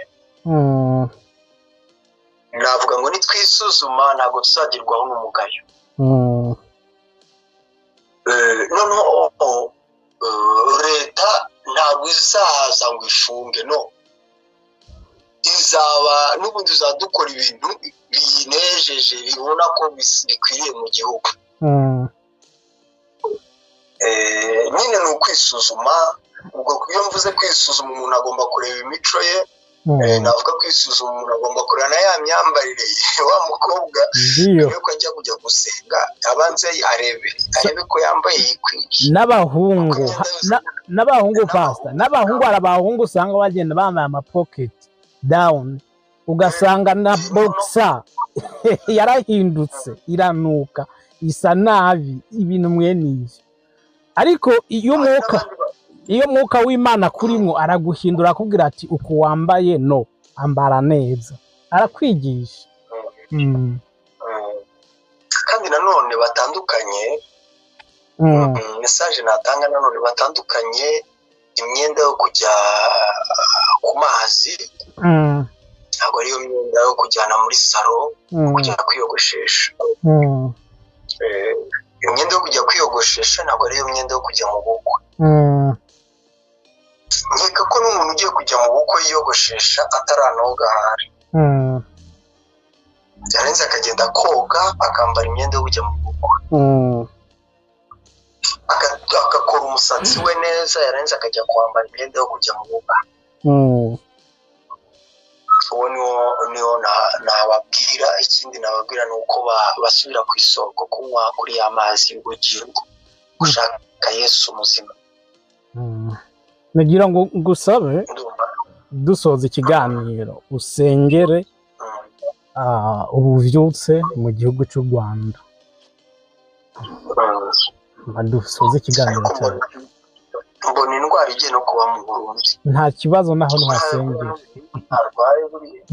Navuga ngo nitwisuzuma ntabwo tuzagirwaho n'umugayo. Noneho leta ntabwo izaza ngo ifunge, no izaba n'ubundi izadukora ibintu binejeje, bibona ko bikwiriye mu gihugu. Nyine ni ukwisuzuma. Ubwo iyo mvuze kwisuzuma, umuntu agomba kureba imico ye. Navuga kwisuzuma, umuntu agomba kureba na ya myambarire ye. Wa mukobwa yuko ajya kujya gusenga, abanze arebe ko yambaye yikwije. N'abahungu, n'abahungu Pastor, n'abahungu, hari abahungu usanga bagenda bambaye ama pocket down, ugasanga na boxer yarahindutse, iranuka, isa nabi, ibintu mwene ivyo. Ariko iyo umwuka w'Imana kurimwo, araguhindura, akubwira ati uku wambaye no, ambara neza, arakwigisha. Kandi nanone batandukanye, message natanga nanone batandukanye imyenda yo kujya ku mazi, ntabwo ariyo myenda yo kujyana muri salo kujya kwiyogoshesha. Imyenda yo kujya kwiyogoshesha ntabwo ariyo myenda yo kujya mu bukwe. Nkeka ko n'umuntu ugiye kujya mu bukwe yiyogoshesha ataranoga ahari, yarenze akagenda koga akambara imyenda yo kujya mu bukwe, agakora umusatsi we neza, yarenze akajya kwambara imyenda yo kujya mu bukwe. Uwo niwo nababwira. Ikindi nababwira ni uko basubira ku isoko kunywa kuri ya mazi y'ubugingo, gushaka Yesu muzima. Nagira ngo ngusabe dusoza ikiganiro usengere ubuvyutse mu gihugu cy'u Rwanda. Dusoze ikiganiro cyawe. Mbona indwara igiye no kuba mu Burundi. Nta kibazo naho ntihasengera. Arwaye buriya.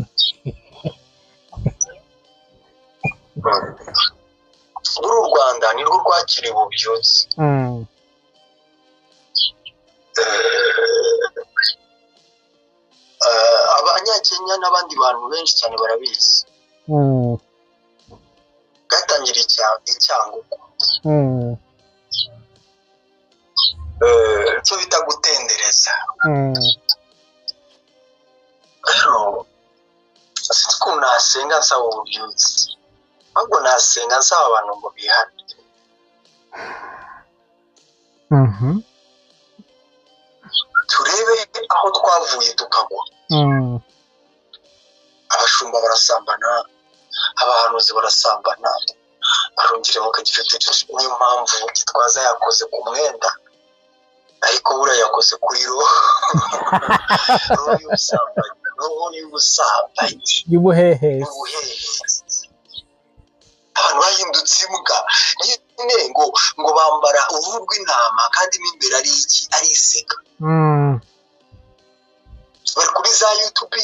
Uru Rwanda nirwo rwakiriye ububyutse. Abanyakenya n'abandi bantu benshi cyane barabizi. Bwatangiriye icyangugu. Icyo bita gutendereza. Rero sinzi ukuntu nasenga nsaba ububyutse, ahubwo nasenga nsaba abantu ngo bihane. Turebe aho twavuye tukagwa. Abashumba barasambana, abahanuzi barasambana, barongera bakagifite. Niyo mpamvu Gitwaza yakoze ku mwenda, ariko buriya yakoze kuri roho y'ubusambanyi, roho y'ubusambanyi, y'ubuhehesi. Abantu bahindutse imbwa nyine, ngo bambara uruhu rw'intama kandi mo imbere ari iki? Ari isega. Bari kuri za YouTube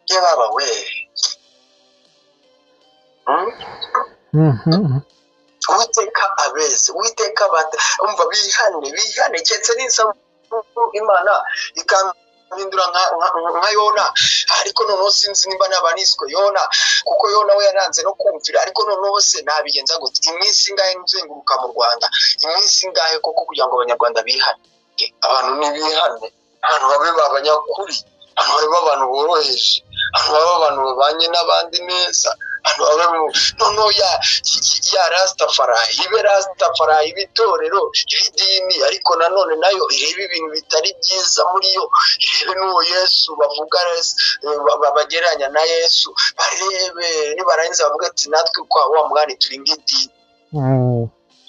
yababa we. Uwiteka abeze, Uwiteka umva bihane, keretse n'insaba Imana ikampindura nka Yona. Ariko noneho sinzi nimba naba niswe Yona, kuko Yona we yaranze no kumvira. Ariko noneho se nabigenza gute? Iminsi ingahe nzenguruka mu Rwanda, iminsi ingahe koko kugira ngo abanyarwanda bihane? Abantu ntibihane, abantu babe abanyakuri, abantu babe abantu boroheje, abantu babe abantu babanye n'abandi neza, abantu babe noneho ya Rastafari ibe Rastafari, ibitorero ibidini, ariko nanone nayo irebe ibintu bitari byiza muri yo, irebe n'uwo Yesu bavuga bagereranya na Yesu, barebe nibarangiza bavuga ati natwe kwa wa mwani turi nk'idini.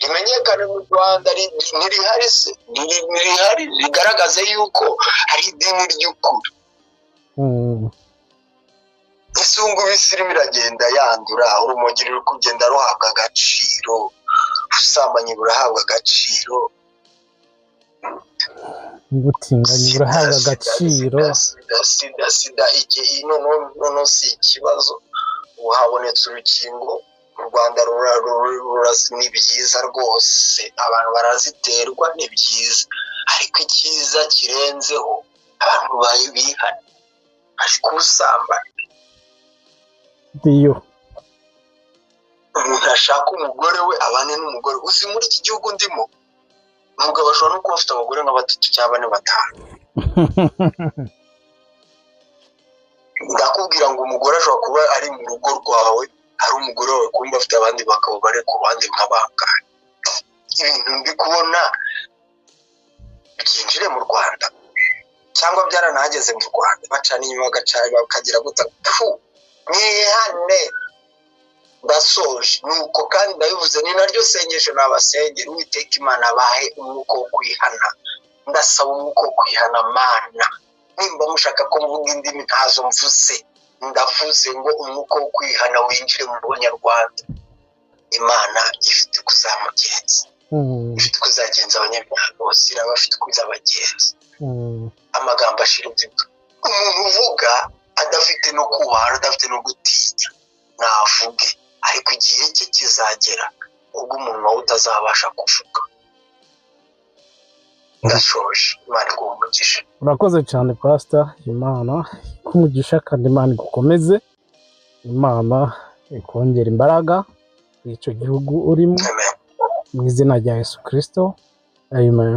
Rimenyekane mu Rwanda, ntirihari se, ntirihari, rigaragaze yuko hari idini ry'ukuri. Isungu irimo iragenda yandura, urumogi ruri kugenda ruhabwa agaciro, ubusambanyi burahabwa agaciro, ubutinganyi burahabwa agaciro, sida sida igihe noneho si ikibazo. Ubu habonetse urukingo mu Rwanda, ni byiza rwose, abantu baraziterwa, ni byiza. Ariko icyiza kirenzeho, abantu bihane, bari kubusambana. Iyo umuntu ashaka umugore we abane n'umugore. Uzi muri iki gihugu ndimo, umugabo ashobora no kuba afite abagore nka batatu cyangwa bane batanu. Ndakubwira ngo umugore ashobora kuba ari mu rugo rwawe, hari umugore wawe kumva afite abandi bagabo bari ku ruhande nka bangahe. Ibintu ndi kubona byinjire mu Rwanda, cyangwa byaranahageze mu Rwanda, bacana inyuma bakagira guta. Mwihane. Ndasoje nuko, kandi ndabivuze, ni naryo sengesho nabasengera. Uwiteka Imana abahe umwuka wo kwihana. Ndasaba umwuka wo kwihana Mana. Nimba mushaka ko mvuga indimi ntazo mvuze, ndavuze ngo umwuka wo kwihana winjire mu Banyarwanda. Imana ifite kuzamugenza, ifite kuzagenza abanyabyaha bose, iraba ifite kuzabagenza. Amagambo ashira inzigo. Umuntu uvuga adafite no kubaha, adafite no gutinya, navuge, ariko igihe cye kizagera ubwo umunwa we utazabasha kuvuga. Ndashoje, Imana iguhe umugisha. Urakoze cyane, Pasita. Imana ikumugisha kandi Imana igukomeze, Imana ikongera imbaraga muri icyo gihugu urimo. Amen. Mu izina rya Yesu Kirisito, amen.